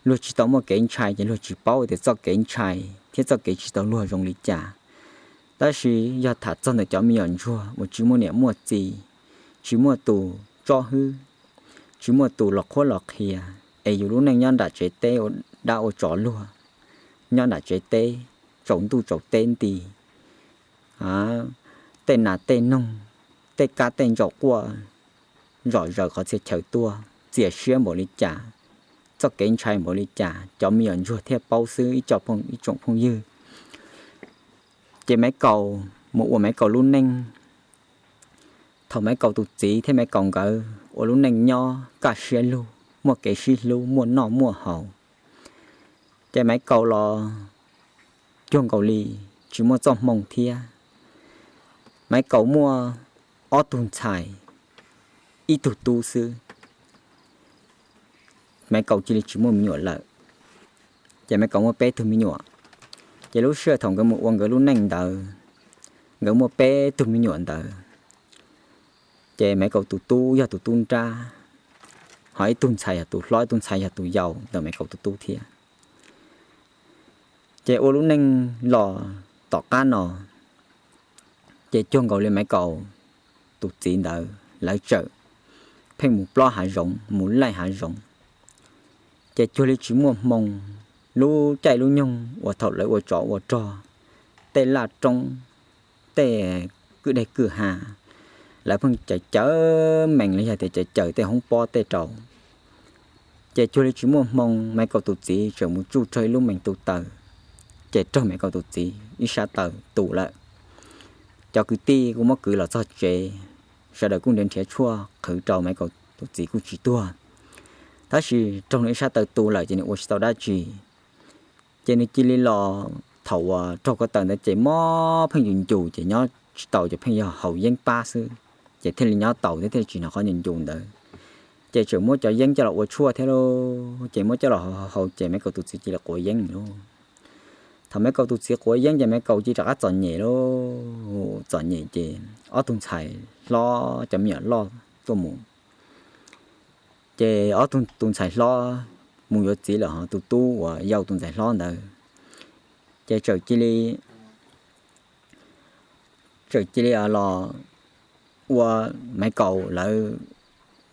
Luag tsis tau muaj kev ntshai ces luag tsis paub tias txoj kev ntshai thiab txoj kev tsis tau luag zoo li cas. Tab sis yog tham txog ntawm cov me nyuam ntsuag uas tsis muaj niam muaj txiv, tsis muaj tus tsob hwb, tsis muaj tus los qhuab los qhia, es yus lub neej nyob nram tsev teb ua dab ua tsov luag, nyob nram tsev teb, tsaus ntuj tsaus teb nti, tej nas tej noog, tej kab tej ntsaum quaj zom zaws qhov txhia chaw tuaj, txias siab npaum li cas, txoj kev ntshai npaum li cas, cov me nyuam ntsuag thiaj paub xwb ib tsoom phooj ywg. Ces Maiv Kaus mus ua Maiv Kaus lub neej. Thaum Maiv Kaus tus txiv thiab Maiv Kaus nkawd ua lub neej nyob kaj siab lug, muaj kev sib hlub, muaj noj muaj haus, ces Maiv Kaus los cuag nkaus li tsis muaj txoj hmoo thiab. Maiv Kaus muaj ob tug ntxhais, ib tug tub xwb. Maiv Kaus cia li tsis muaj me nyuam lawm, ces Maiv Kaus muaj peb tug me nyuam. Ces lub sij hawm thaum nkawd mus ua nkawd lub neej ntawd, nkawd muaj peb tug me nyuam ntawd, ces Maiv Kaus tus tub yog tus tub nrab, ho ib tug ntxhais yog tus hlob, ib tug ntxhais yog tus yau ntawm Maiv Kaus tus tub thiab. Ces ua lub neej los tom qab no, ces cuag nkaus li Maiv Kaus tus txiv ntawd lawv txawm pheej mus plob hav zoov, mus laij hav zoov, ces cuag li tsis muaj hmoo. Lub caij lub nyoog uas thaum lawv ua tsov ua rog, tej laj roob, tej kwj deg kwj ha, lawv pheej cawm cawm mees los yog tias cawm cawm tej hoob pob tej rau, ces cuag li tsis muaj hmoo. Maiv Kaus tus txiv tseem mus tsuj raug ib lub mees tu taws, ces raug Maiv Kaus tus txiv ib sab taw tu lawm. Cov kwv tij kuj muab kwv los txog tsev, sawv daws kuj nrhiav nrhiav tshuaj qhwv rau, Maiv Kaus tus txiv kuj tsis tuag. Tab sis raug nws ib sab taw tu lawm ces nws ua tsis tau dab tsi. Ces nws cia li los, thaum uas raug ko taw ntawd ces mob pheej yus ncus ces nyob tsis tau, ces pheej yog haus yeeb pab xwb, ces thiaj li nyob tau thiab thiaj li tsis hnov qhov ncus ncus ntawd. Ces tseem muab cov yeeb coj los ua tshuaj thiab lauj, ces muab coj los haus haus ces Maiv Kaus tus txiv cia li quav yeeb lauj. Thaum Maiv Kaus tus txiv quav yeeb ces Maiv Kaus cia li rov qab txom nyem lauj, txom nyem ces ob tug ntxhais hlob cov me nyuam loj tuaj mus, ces ob tug, tus ntxhais hlob mus yuav txiv lawm, ho tus tub uas yau tus ntxhais hlob ntawd ces txawm cia li txawm cia li los ua Maiv Kaus lawv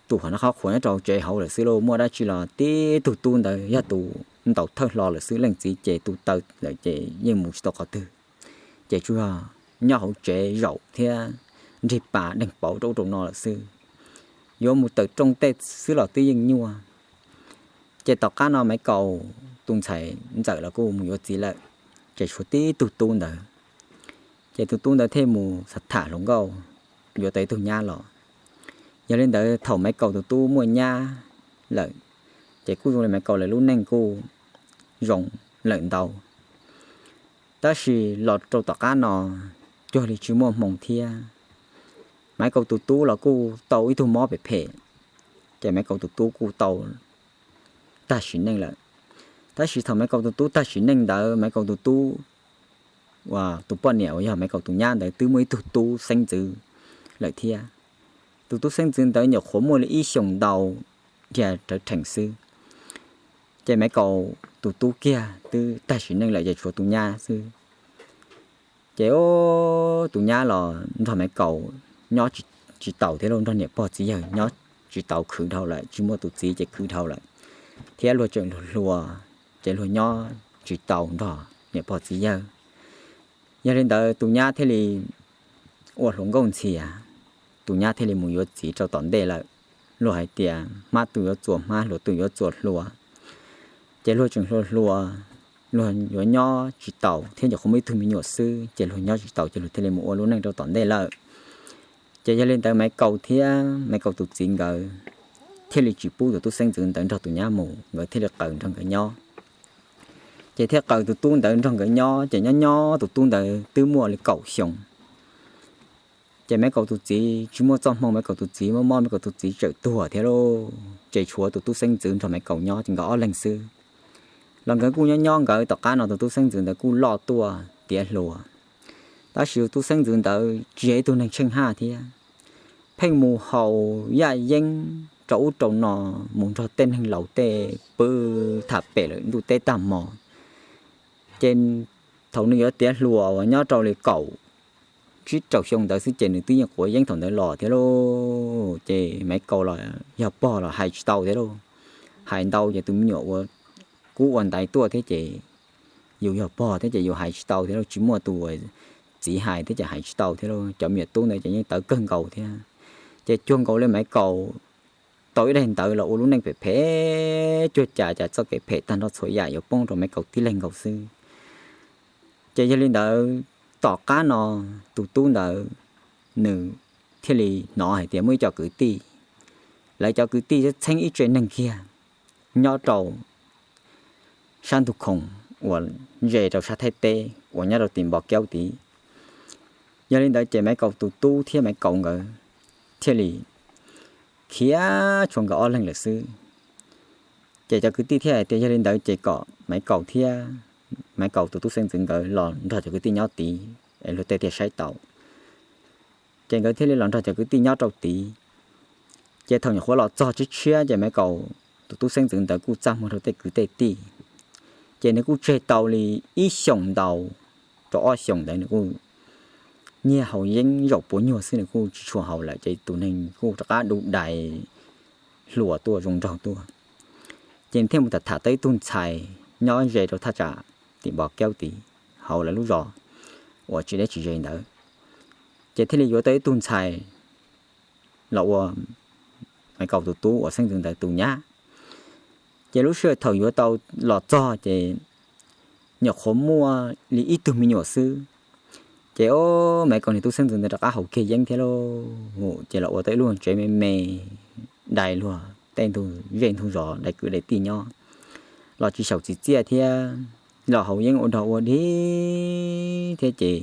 tus hom noj qhov qhuas nyob rau tsev hauv lawm xwb lauj. Muaj dab tsi los tib tug tub ntawd yog tus ntaus thawj hlo lawm xwb, leej txiv ces tu taw lawm ces yeej mus tsis tau qhov twg, ces tsuas yog nyob hauv tsev zaum thiab nrig pas deeg pauv rau ub rau no lawm xwb. Yuav mus tawm rooj tej xwb los twb yeej nyuaj. Ces tom qab no Maiv Kaus tus ntxhais ntxawm los kuj mus yuav txiv lawm, ces tshuav tib tug tub ntawd. Ces tus tub ntawd thiaj mus tham hluas nkauj yuav tau ib tug nyab los. Yog li ntawd thaum Maiv Kaus tus tub muaj nyab lawm, ces kuj zoo li Maiv Kaus lawv lub neej kuj zoo lawm ntau. Tab sis los rau tom qab no cuag li tsis muaj hmoo thiab. Maiv Kaus tus tub los kuj tau ib tug mob phem phem, ces Maiv Kaus tus tub kuj tau tag sim neej lawm. Tab sis thaum Maiv Kaus tus tub tag sim neej ntawd, Maiv Kaus tus tub, tus poj niam uas yog Maiv Kaus tus nyab ntawd twb muaj ib tug tub xeeb ntxwv lawm thiab. Tus tub xeeb ntxwv ntawd nyuam qhuav muaj li ib xyoos ntau dhia rawv rhees xwb. Ces Maiv Kaus tus tub kiag twb tag sim neej lawm ces tshuav tus nyab xwb. Ces tus nyab los nrog Maiv Kaus nyob tsis taus thiab lauj, nrog niam pog txiv yawg nyob tsis taus, khwv dhau lawm, tsis muaj tus txiv ces khwv dhau lawm, thiab luag tseem hluas hluas, ces luag nyob tsis tau nrog niam pog txiv yawg. Yog li ntawd tus nyab thiaj li ua hluas nkauj ntxhias, tus nyab thiaj li mus yuav txiv rau tom ntej lawm. Luag hais tias hmab tuaj yuav txuas hmab, hluas tuaj yuav txuas hluas, ces luag tseem hluas hluas, luag yuav nyob tsis taus thiab nyuam qhuav muaj ib tug me nyuam xwb, ces luag nyob tsis taus ces luag thiaj li mus ua lub neej rau tom ntej lawm. Ces yog li ntawd Maiv Kaus thiab Maiv Kaus tus txiv nkawd thiaj li tsis pub tus tub xeeb ntxwv ntawd nrog tus nyab mus, nkawd thiaj li qaws nrog nkawd nyob. Ces thiaj qaws tus tub ntawd nrog nkawd nyob, ces nyob nyob tus tub ntawd twb muaj li kaum xyoo. Ces Maiv Kaus tus txiv tsis muaj txoj hmoo, Maiv Kaus tus txiv mob mob, Maiv Kaus tus txiv tsawm tuag thiab lauj, ces tshuav tus tub xeeb ntxwv nrog Maiv Kaus nyob ces nkawd ob leeg xwb. Los nkawd kuj nyob nyob nkawd, tom qab no tus tub xeeb ntxwv ntawd kuj loj tuaj tiav hluas. Tab sis tus tub xeeb ntxwv ntawd tsis yog ib tug neeg tsheej haj thiab, pheej mus haus yaj yeeb rau ub rau no, mus nrog tej neeg laus tej pw tham pem lawm ntuj teb tag hmo. Ces thaum nws yuav tiav hluas uas nyob rau li kaum tsib rau xyoo ntawd xwb ces nws twb yeej quav yeeb thaum ntawd los thiab lauj. Ces Maiv Kaus los yog pog los hais tsis tau thiab lauj. Hais ntau ces tus me nyuam ua kub ua ntaiv tuaj thiab ces yus yog pog thiab ces yus hais tsis tau thiab lauj, tsis muaj tus txiv hais thiab ces hais tsis tau thiab lauj. Cov me nyuam tub ntawd ces yeej tawv kawg nkaus thiab. Ces cuag nkaus li Maiv Kaus tau ib daim ntawv los ua lub neej phem phem cuag cas cas txoj kev phem tag nrho txhua yam yuav poob rau Maiv Kaus tib leeg nkaus xwb. Ces yog li ntawd, tom qab no tus tub ntawd nws thiaj li hnov hais tias muaj ib co kwv tij, lawv cov kwv tij txheeb ib tse neeg kiag nyob rau sab ntug khoom uas ze rau sab Thaib teb uas nyob rau tim Npo Kaub tid. Yog li ntawd ces Maiv Kaus tus tub thiab Maiv Kaus nkawd thiaj li khiav tshuav nkawd ob leeg lawm xwb. Ces cov kwv tij thiaj hais tias yog li ntawd ces kom Maiv Kaus thiab Maiv Kaus tus tub xeeb ntxwv nkawd los nrog cov kwv tij nyob tid es luag tej thiaj saib tau. Ces nkawd thiaj li los nrog cov kwv tij nyob rau tid. Ces thaum nyuam qhuav los txog tshiab tshiab ces Maiv Kaus tus tub xeeb ntxwv ntawd kuj txaj muag rau tej kwv tej tij. Ces nws kuj tseg tau li ib xyoos ntau rau ob xyoos ntawd nws kuj nyiag haus yeeb zaum puav nyuag xwb, nws kuj tsis tshua haus lawm ces tus neeg kuj rov qab du dais hluas tuaj zoo nraug tuaj. Ces nws thiaj mus tham tham tau ib tug ntxhais nyob ze rau thaj tsam tim Npo Kaub tid, hauv lawv lub zos uas tsis deb tsis ze ntawd. Ces thiaj li yuav tau ib tug ntxhais los ua Maiv Kaus tus tub uas xeeb ntxwv ntawd tus nyab. Ces lub sij hawm thaum yuav tau los txog ces nyuam qhuav muaj li ib tug me nyuam xwb. Ces o, Maiv Kaus niag tub xeeb ntxwv ntawd rov qab haus kiag yeeb thiab lauj, ces los ua tau ib lub tsev me me dai luag tej ntug zej ntug zos dai kwv dai tij nyob, los tsis xyaum txiv txiaj thiab, los haus yeeb ua dog ua dig thiab ces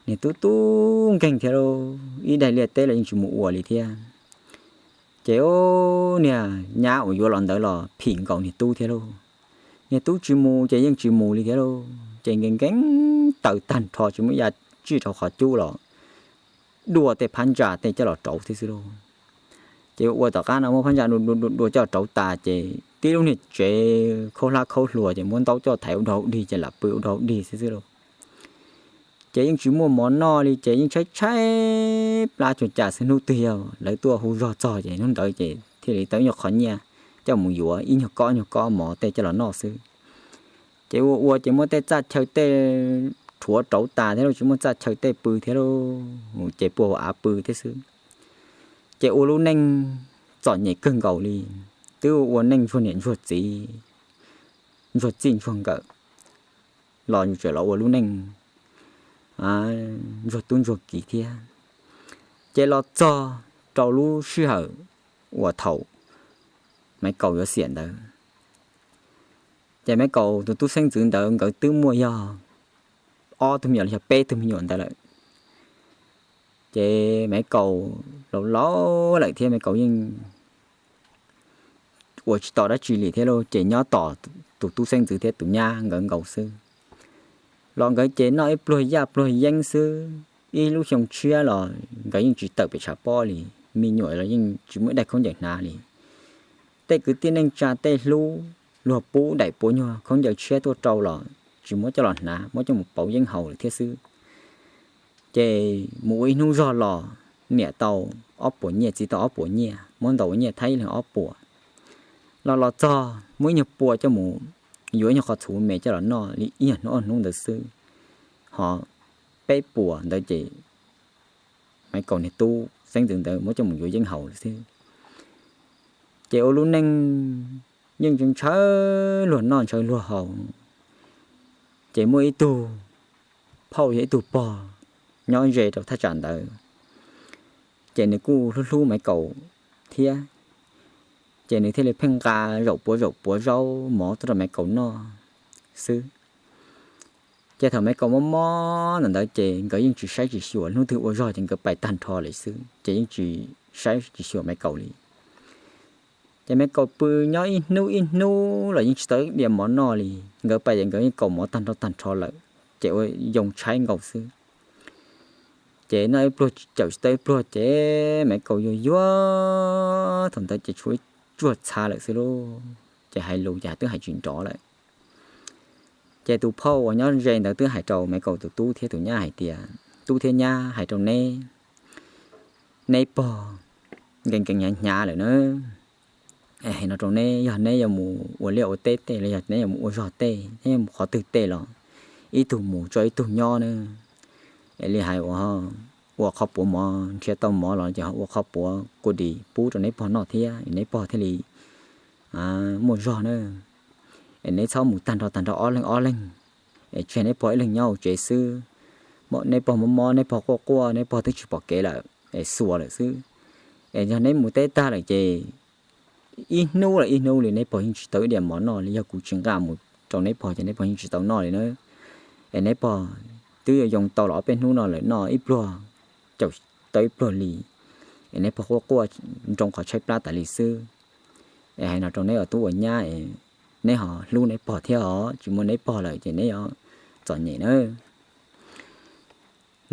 niag tub tub nkeeg thiab lauj, ib daim liaj teb los yeej tsis mus ua li thiab. Ces o, niag nyab uas yuav los ntawd los phim nkaus niag tub thiab lauj. Niag tub tsis mus ces yeej tsis mus li thiab lauj, ces nkees nkees taws tag nrho tsis muaj ya tsij rau qhov cub los dua tej phab ntsa tej coj los rauv thiab xwb lauj. Ces ua tom qab no muab phab ntsa dua dua dua dua coj rauv tas ces tib lub niag tsev khaub hlab khaub hlua ces muab ntaub coj thaiv ua dog ua dig ces lam pw ua dog ua dig xwb xwb lauj. Ces yeej tsis muaj mov noj li ces yeej tshaib tshaib plab cuag cas xwb. Hnub twg yog lawv tuaj hu zog txog ces hnub ntawd ces thiaj li tau ib nyuag qho nyiaj coj mus yuav ib nyuag kob nyuag kob mov tej coj los noj xwb. Ces ua ua ces muab tej txaj chaw tej rhuav rauv tas thiab lauj, tsis muaj txaj chaw tej pw thiab lauj, ces puag hauv av pw thiab xwb. Ces ua lub neej txom nyem kawg nkaus li, twb ua neej ntsuag niam ntsuag txiv, ntsuag txij ntsuag nkawm los yus tseem los ua lub neej ntsuag tub ntsuag kiv thiab. Ces los txog rau lub sij hawm uas thaum Maiv Kaus yuav xiam ntawd, ces Maiv Kaus tus tub xeeb ntxwv ntawd nkawd twb muaj yog ob tug me nyuam los yog peb tug me nyuam ntawd lawm. Ces Maiv Kaus laus laus lawm thiab Maiv Kaus yeej ua tsis tau dab tsi li thiab lauj, ces nyob tos tus tub xeeb ntxwv thiab tus nyab nkawd nkaus xwb. Los nkawd ces noj ib pluag yaj pluag yeeb xwb, ib lub xyoo tshiab los nkawd yeej tsis tawm pem tshav pob li, me nyuam los yeej tsis muaj ib daim khaub ncaws hnav li. Tej kwv tij neej tsa tej hlub luag pub daim puav nyuag khaub ncaws tshiab tuaj rau los tsis muab coj los hnav, muab coj mus pauv yeeb haus lawm thiab xwb. Ces mus ua ib hnub zog los niam tau ob puas nyiaj, txiv tau ob puas nyiaj, muab ntaus ua nyiaj Thaib ib leeg ob puas. Los los txog muab ib nyuag pua coj mus yuav ib nyuag qho txhuv me coj los noj li ib nyuag hnub ob hnub ntawd xwb. Ho peb puas ntawd ces Maiv Kaus niag tub xeeb ntxwv ntawd muab coj mus yuav yeeb haus lawm xwb. Ces ua lub neej yeej ntshaw luag noj ntshaw luag haus. Ces muaj ib tug phauj yog ib tug pog nyob ze rau thaj tsam ntawd, ces nws kuj hlub hlub Maiv Kaus thiab, ces nws thiaj li pheej nqa zaum puav zaum puav zaub mov tuaj rau Maiv Kaus noj xwb. Ces thaum Maiv Kaus mob mob ntawm ntawd ces nkawd yeej tsis saib tsis xyuas, hnub twg ua zog ces nkawd pais tag nrho lawm xwb, ces yeej tsis saib tsis xyuas Maiv Kaus li. Ces Maiv Kaus pw nyob ib hnub ib hnub los yeej tsis tau diav mov noj li. Nkawd pais ces nkawd yeej kaus mov tag nrho tag nrho lawm, ces ua yoo tshaib nkaus xwb. Ces noj ib pluag tsis cawm tsis tau ib pluag ces Maiv Kaus yuag yuag, thaum ntawd ces tshuav tsuag txha lawm xwb lauj. Ces hais lus ces twb hais tsis nrov lawm. Ces tus phauj uas nyob ze ntawd twb hais rau Maiv Kaus tus tub thiab tus nyab hais tias, Tub thiab nyab, hais rau neb, neb pog nkees nkees hnyav hnyav lawm na. Hais no rau neb, yog neb yuav mus ua liaj ua teb tej los yog neb yuav mus ua zog tej, neb yuav mus qhov twg tej los ib tug mus tso ib tug nyob na. Es li hais ua, ua qhov puav mov, nrhiav tau mov los ces ua qhov puav kua dis pub rau neb pog noj thiab, neb pog thiaj li muaj zog na. Es neb txhob mus tag nrho tag nrho ob leeg ob leeg, es tseg neb pog ib leeg nyob hauv tsev xwb. Neb pog mob mob, neb pog quaj quaj, neb pog twb tsis pom kev lawm es xuas lawm xwb. Es yog neb mus teb tag lawm ces ib hnub los ib hnub li neb pog yeej tsis tau ib diav mov noj li, yog kuv tsis nqa mus rau neb pog ces neb pog yeej tsis tau noj li na. Es neb pog twb yuav yoo tau los ob peb hnub no lawm, noj ib pluag cawm tau ib pluag li, es neb pog quaj quaj nroo qhov tshaib plab tas li xwb. Es hais no rau neb ua tub ua nyab, neb ho hlub neb pog thiab os, tsis muaj neb pog lawm ces neb yuav txom nyem na.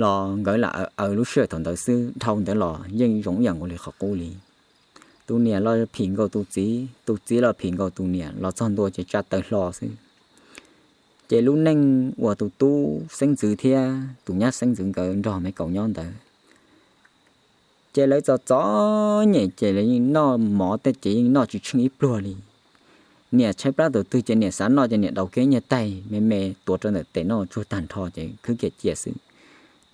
Los nkawd lam aws lub sij hawm thaum ntawd xwb, dhau ntawd los yeej zoo ib yam nkaus li qhov qub li. Tus niam los phim nkaus tus txiv, tus txiv los phim nkaus tus niam, los txog ntua ces tsa taw hlo xwb. Ces lub neej uas tus tub xeeb ntxwv thiab tus nyab xeeb ntxwv nkawd nrog Maiv Kaus nyob ntawd ces lawv txom txom nyem ces lawv yeej noj mov tej ces yeej noj tsis tsheej ib pluag li. Niam tshaib plab tus twg ces niam xav noj ces niam daus kiag nyiaj taig me me tuav rau ntawm tes noj tsuag tag nrho ces khwb kiag cia xwb.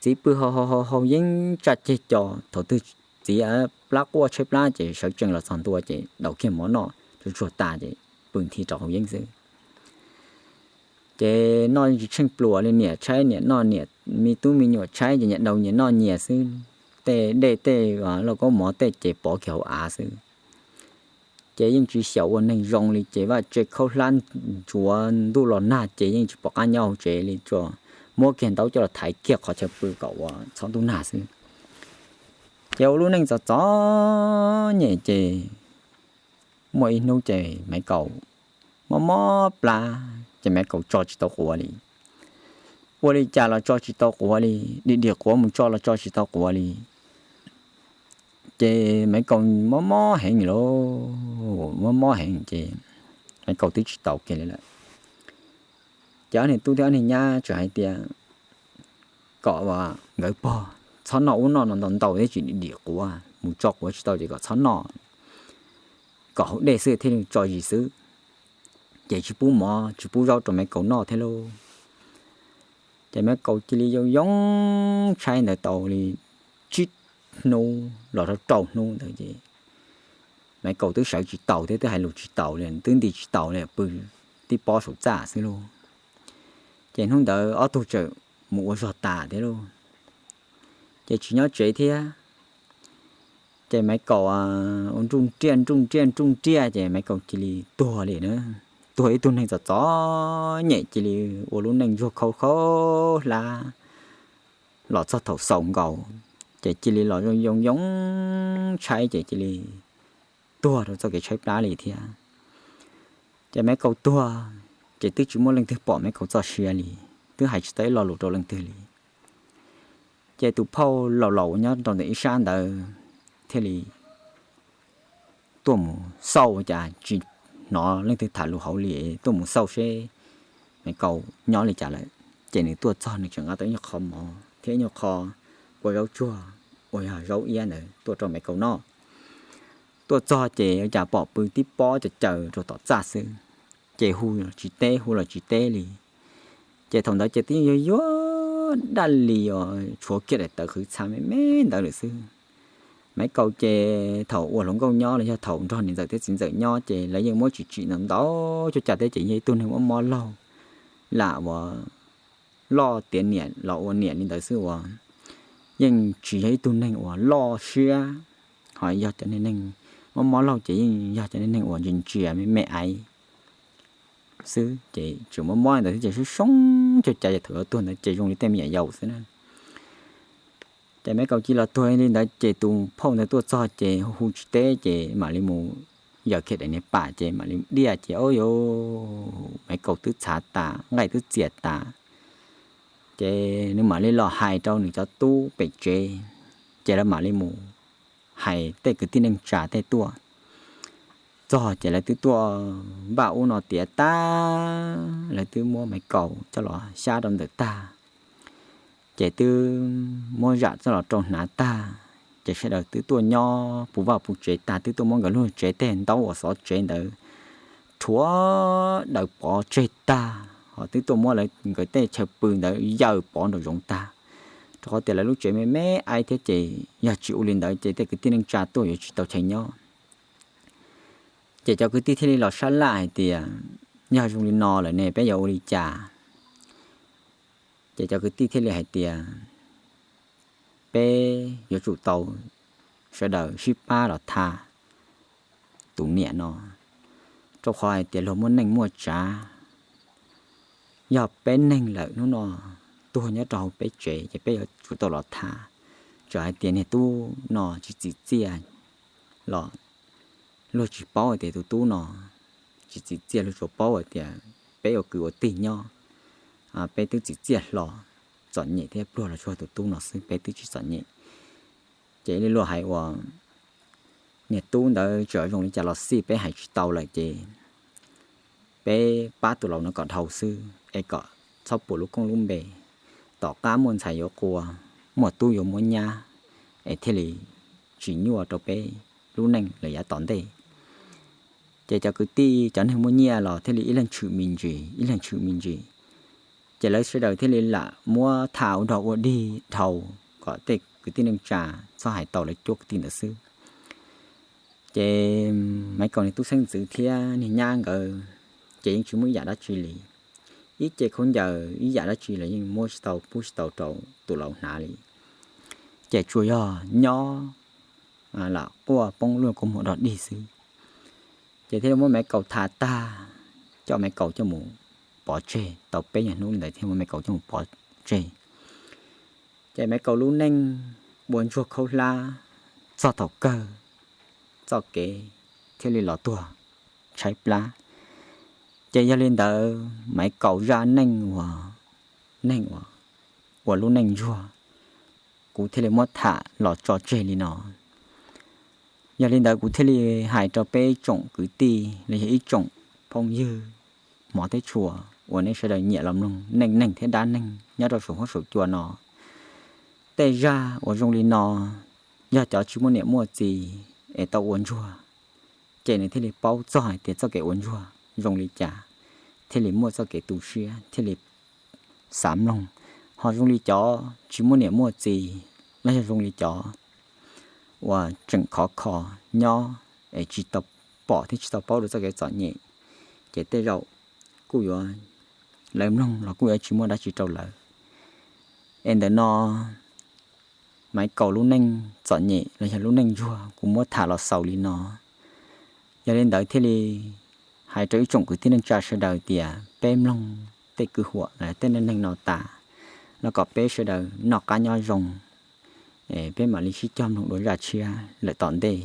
Txiv pw hau hau hau hau yeej tsaj ceg co, thaum twg txiv plab quaj tshaib plab ces sawv tsees los txog ntua ces daus kiag mov noj tsuag tsuag tas ces pw nthi rau hauv yeeb xwb. Ces noj tsis tsheej pluas li, niam tshaib niam noj, niam me tub me nyuam tshaib ces nyias daus nyias noj nyias xwb. Tej dej tej lauj kaub mov tej ces pov kiag hauv av xwb. Ces yeej tsis xyaum ua neeg zoo li, ces vaj tse khaub hlab ntsuav ntuj los nag ces yeej tsis pom qab nyob hauv tsev li, tsuas muab kiag ntaub coj los thaiv kiag qhov chaw pw kom ua txhob ntuj nag xwb. Ces ua lub neej txom txom nyem ces muaj ib hnub ces Maiv Kaus mob mob plab ces Maiv Kaus tso tsis tau quav li. Ua li cas los tso tsis tau quav li, dim dim quav mus tso los tso tsis tau quav li. Ces Maiv Kaus mob mob heev lauj, mob mob heev ces Maiv Kaus twb tsis taus kiag li lawm. Ces ob niag tub thiab ob niag nyab tseem hais tias kom nkawd pog txhob noj ub noj no ntau ntau thiab tsis dim dim quav, mus tso quav tsis tau ces kom txhob noj, kom haus dej xwb thiaj li tso zis xwb. Ces tsis pub mov tsis pub zaub rau Maiv Kaus noj thiab lauj. Ces Maiv Kaus cia li yoo yoo tshaib ntawd tau li tsib hnub los rau rau hnub ntawd ces Maiv Kaus twb sawv tsis taus thiab twb hais lus tsis taus li, twb nti tsis taus li, pw tib pob saum txaj xwb lauj. Ces hnub ntawd ob tug tseem mus ua zog tas thiab lauj, ces tsis nyob tsev thiab. Ces Maiv Kaus ua nruj nriaj nruj nriaj nruj nriaj ces Maiv Kaus cia li tuag li na. Tuag ib tug neeg txom txom nyem cia li ua lub neej ntsuag khaub khaub hlab los txog thaum xaus nkaus, ces cia li los zoo yoo yoo tshaib ces cia li tuag rau txoj kev tshaib plab li thiab. Ces Maiv Kaus tuag ces twb tsis muaj leej twg pom Maiv Kaus txoj sia li, twb hais tsis tau ib lo lus rau leej twg li. Ces tus phauj laus laus uas nyob rau ntawm ib sab ntawd thiaj li tuaj mus xauj, cas tsis hnov leej twg tham lus hauv li, tuaj mus xauj seb Maiv Kaus nyob li cas lawm. Ces nws tuaj txog nws tseem nqa tau ib nyuag qho mov thiab ib nyuag qho kua zaub tsuag uas yog zaub iab ntawd tuaj rau Maiv Kaus noj. Tuaj txog ces ua cas pom pw tib pob caws caws rau tom txaj xwb, ces hu los tsis teb hu los tsis teb li. Ces thaum ntawd ces twb yuag yuag daj li os, tshuav kiag daim tawv qhwv txha me me ntawd lawm xwb. Maiv Kaus ces thaum ua hluas nkauj nyob los yog thaum nrog niam ntxawm thiab txiv ntxawm nyob ces lawv yeej muab tsim tsim ntau ntau cuab cag thiab ces yog ib tug neeg mob mob laug, lam uas loj tiav niam los ua niam li ntawd xwb uas yeej tsis yog ib tug neeg uas loj siab. Ho yog cov neeg mob mob laug ces yeej yog cov neeg uas ntsia ntsia me me aiv xwb, ces tseem mob mob li ntawd thiab ces soob soob caug cav ces thaum yuav tuag ntawd ces zoo li tej me nyuam yaus xwb na. Ces Maiv Kaus cia li los tuag li ntawd ces tus phauj ntawd tuaj txog ces hu hu tsis teb ces mam li mus yaws kiag daim niag pam ces mam li diaj ces ua rau Maiv Kaus twb txhav tas, nqaij twb txias tas. Ces nws mam li los hais rau nws cov tub pem tsev, ces lawv mam li mus hais tej kwv tij neej tsa tej tuaj. Txog ces lawv twb tuaj npaj ub no tiav tag, lawv twb muab Maiv Kaus coj los xyab rau ntawm tag, ces twb muab zam coj los rau hnav tag, ces sawv daws twb tuaj nyob puv vaj puv tsev tag, twb tuaj muab nkawd lub tsev tej ntaub uas xov tsev ntawd rhuav daws pov tseg tag, ho twb tuaj muab lawv nkawd tej chaw pw ntawd yaws pov nraum zoov tag, rau qhov tias lawv lub tsev me me aib thiab ces yog tsis ua li ntawd ces tej kwv tij neej tsa tuaj yuav tsis tau chaw nyob. Ces cov kwv tij thiaj li los sab laj hais tias, yog zoo li no lawm ne peb yuav ua li cas? Ces cov kwv tij thiaj li hais tias, peb yuav tsum tau sawv daws sib pab los tham tus niam no, rau qhov hais tias luag muaj neej muaj tsav, yog peb neeg lawm hnub no tuag nyob rau hauv peb tsev ces peb yuav tsum tau los tham. Txawm hais tias niag tub no tsis txim txiaj los luag tsis paub hais tias tus tub no tsis txim txiaj, luag tsuas paub hais tias peb ua kwv ua tij nyob, peb twb txim txiaj hlo, txom nyem thiab pluag los tsuas tus tub no xwb, peb twb tsis txom nyem. Ces li luag hais uas niag tub ntawd txawm zoo li cas los xij peb hais tsis tau lawm ces peb pab tus laus no kom dhau xwb es kom txhob pum lub koob lub npe. Tom qab muaj ntxhais yuav qua, muaj tub yuav muab nyab, es thiaj li tsis nyuaj rau peb lub neej lawm yav tom ntej. Ces cov kwv tij cov neeg muaj nyiaj los thiaj li ib leeg tshwm me ntsis ib leeg tshwm me ntsis. Ces lawv sawv daws thiaj li lam muab tham ua dog ua dig dhau kom tej kwv tij neej tsa txhob hais tau lawv cuab kwv tij ntawd xwb. Ces Maiv Kaus niag tub xeeb ntxwv thiab niag nyab nkawd ces yeej tsis muaj ib yam dab tsi li. Ib ce khaub ncaws ib yam dab tsi los yeej muab tsis tau pub tsis tau rau tus laus hnav li. Ces tsuas yog nyob lam quaj poob lub kua muag dog dig xwb. Ces thiaj li muab Maiv Kaus tham tag, coj Maiv Kaus coj mus pov tseg, tau peb nyuag hnub li ntawd thiaj muab Maiv Kaus coj mus pov tseg. Ces Maiv Kaus lub neej ua ntsuag khaub hlab txog thaum kawg, txoj kev thiaj li los tuag tshaib plab. Ces yog li ntawd Maiv Kaus zaj neej uas neeg uas ua lub neej ntsuag, kuv thiaj li muab tham los tso tseg li no. Yog li ntawd kuv thiaj li hais rau peb ib tsoom kwv tij los yog ib tsoom phooj ywg hmov thiab tshua uas nej sawv daws nyiam los mloog neej neeg thiab dab neeg nyob rau saum huab saum cua no. Tej zaj uas zoo li no, yog cov tsis muaj niam muaj txiv es tau ua ntsuag, ces nws thiaj li paub txog hais tias txoj kev ua ntsuag zoo li cas, thiaj li muaj txoj kev tu siab thiaj li xav mloog. Ho zoo li cov tsis muaj niam muaj txiv los yog zoo li cov uas tseem khov kho nyob es tsis tau pom thiab tsis tau paub dua txoj kev txom nyem, ces tej zaum kuj yuav, lawv mloog los kuj yuav tsis muaj dab tsi rau lawv. Es ntawm no Maiv Kaus lub neej txom nyem los yog lub neej ntsuag kuv muab tham los xaus li no. Yog li ntawd thiaj li hais rau ib tsoom kwv tij neej tsa sawv daws tias peb mloog tej kwv huam los tej neej neeg no tas, los kom peb sawv daws noj qab nyob zoo, peb mam li sib cog mloog dua zaj tshiab lawm tom ntej.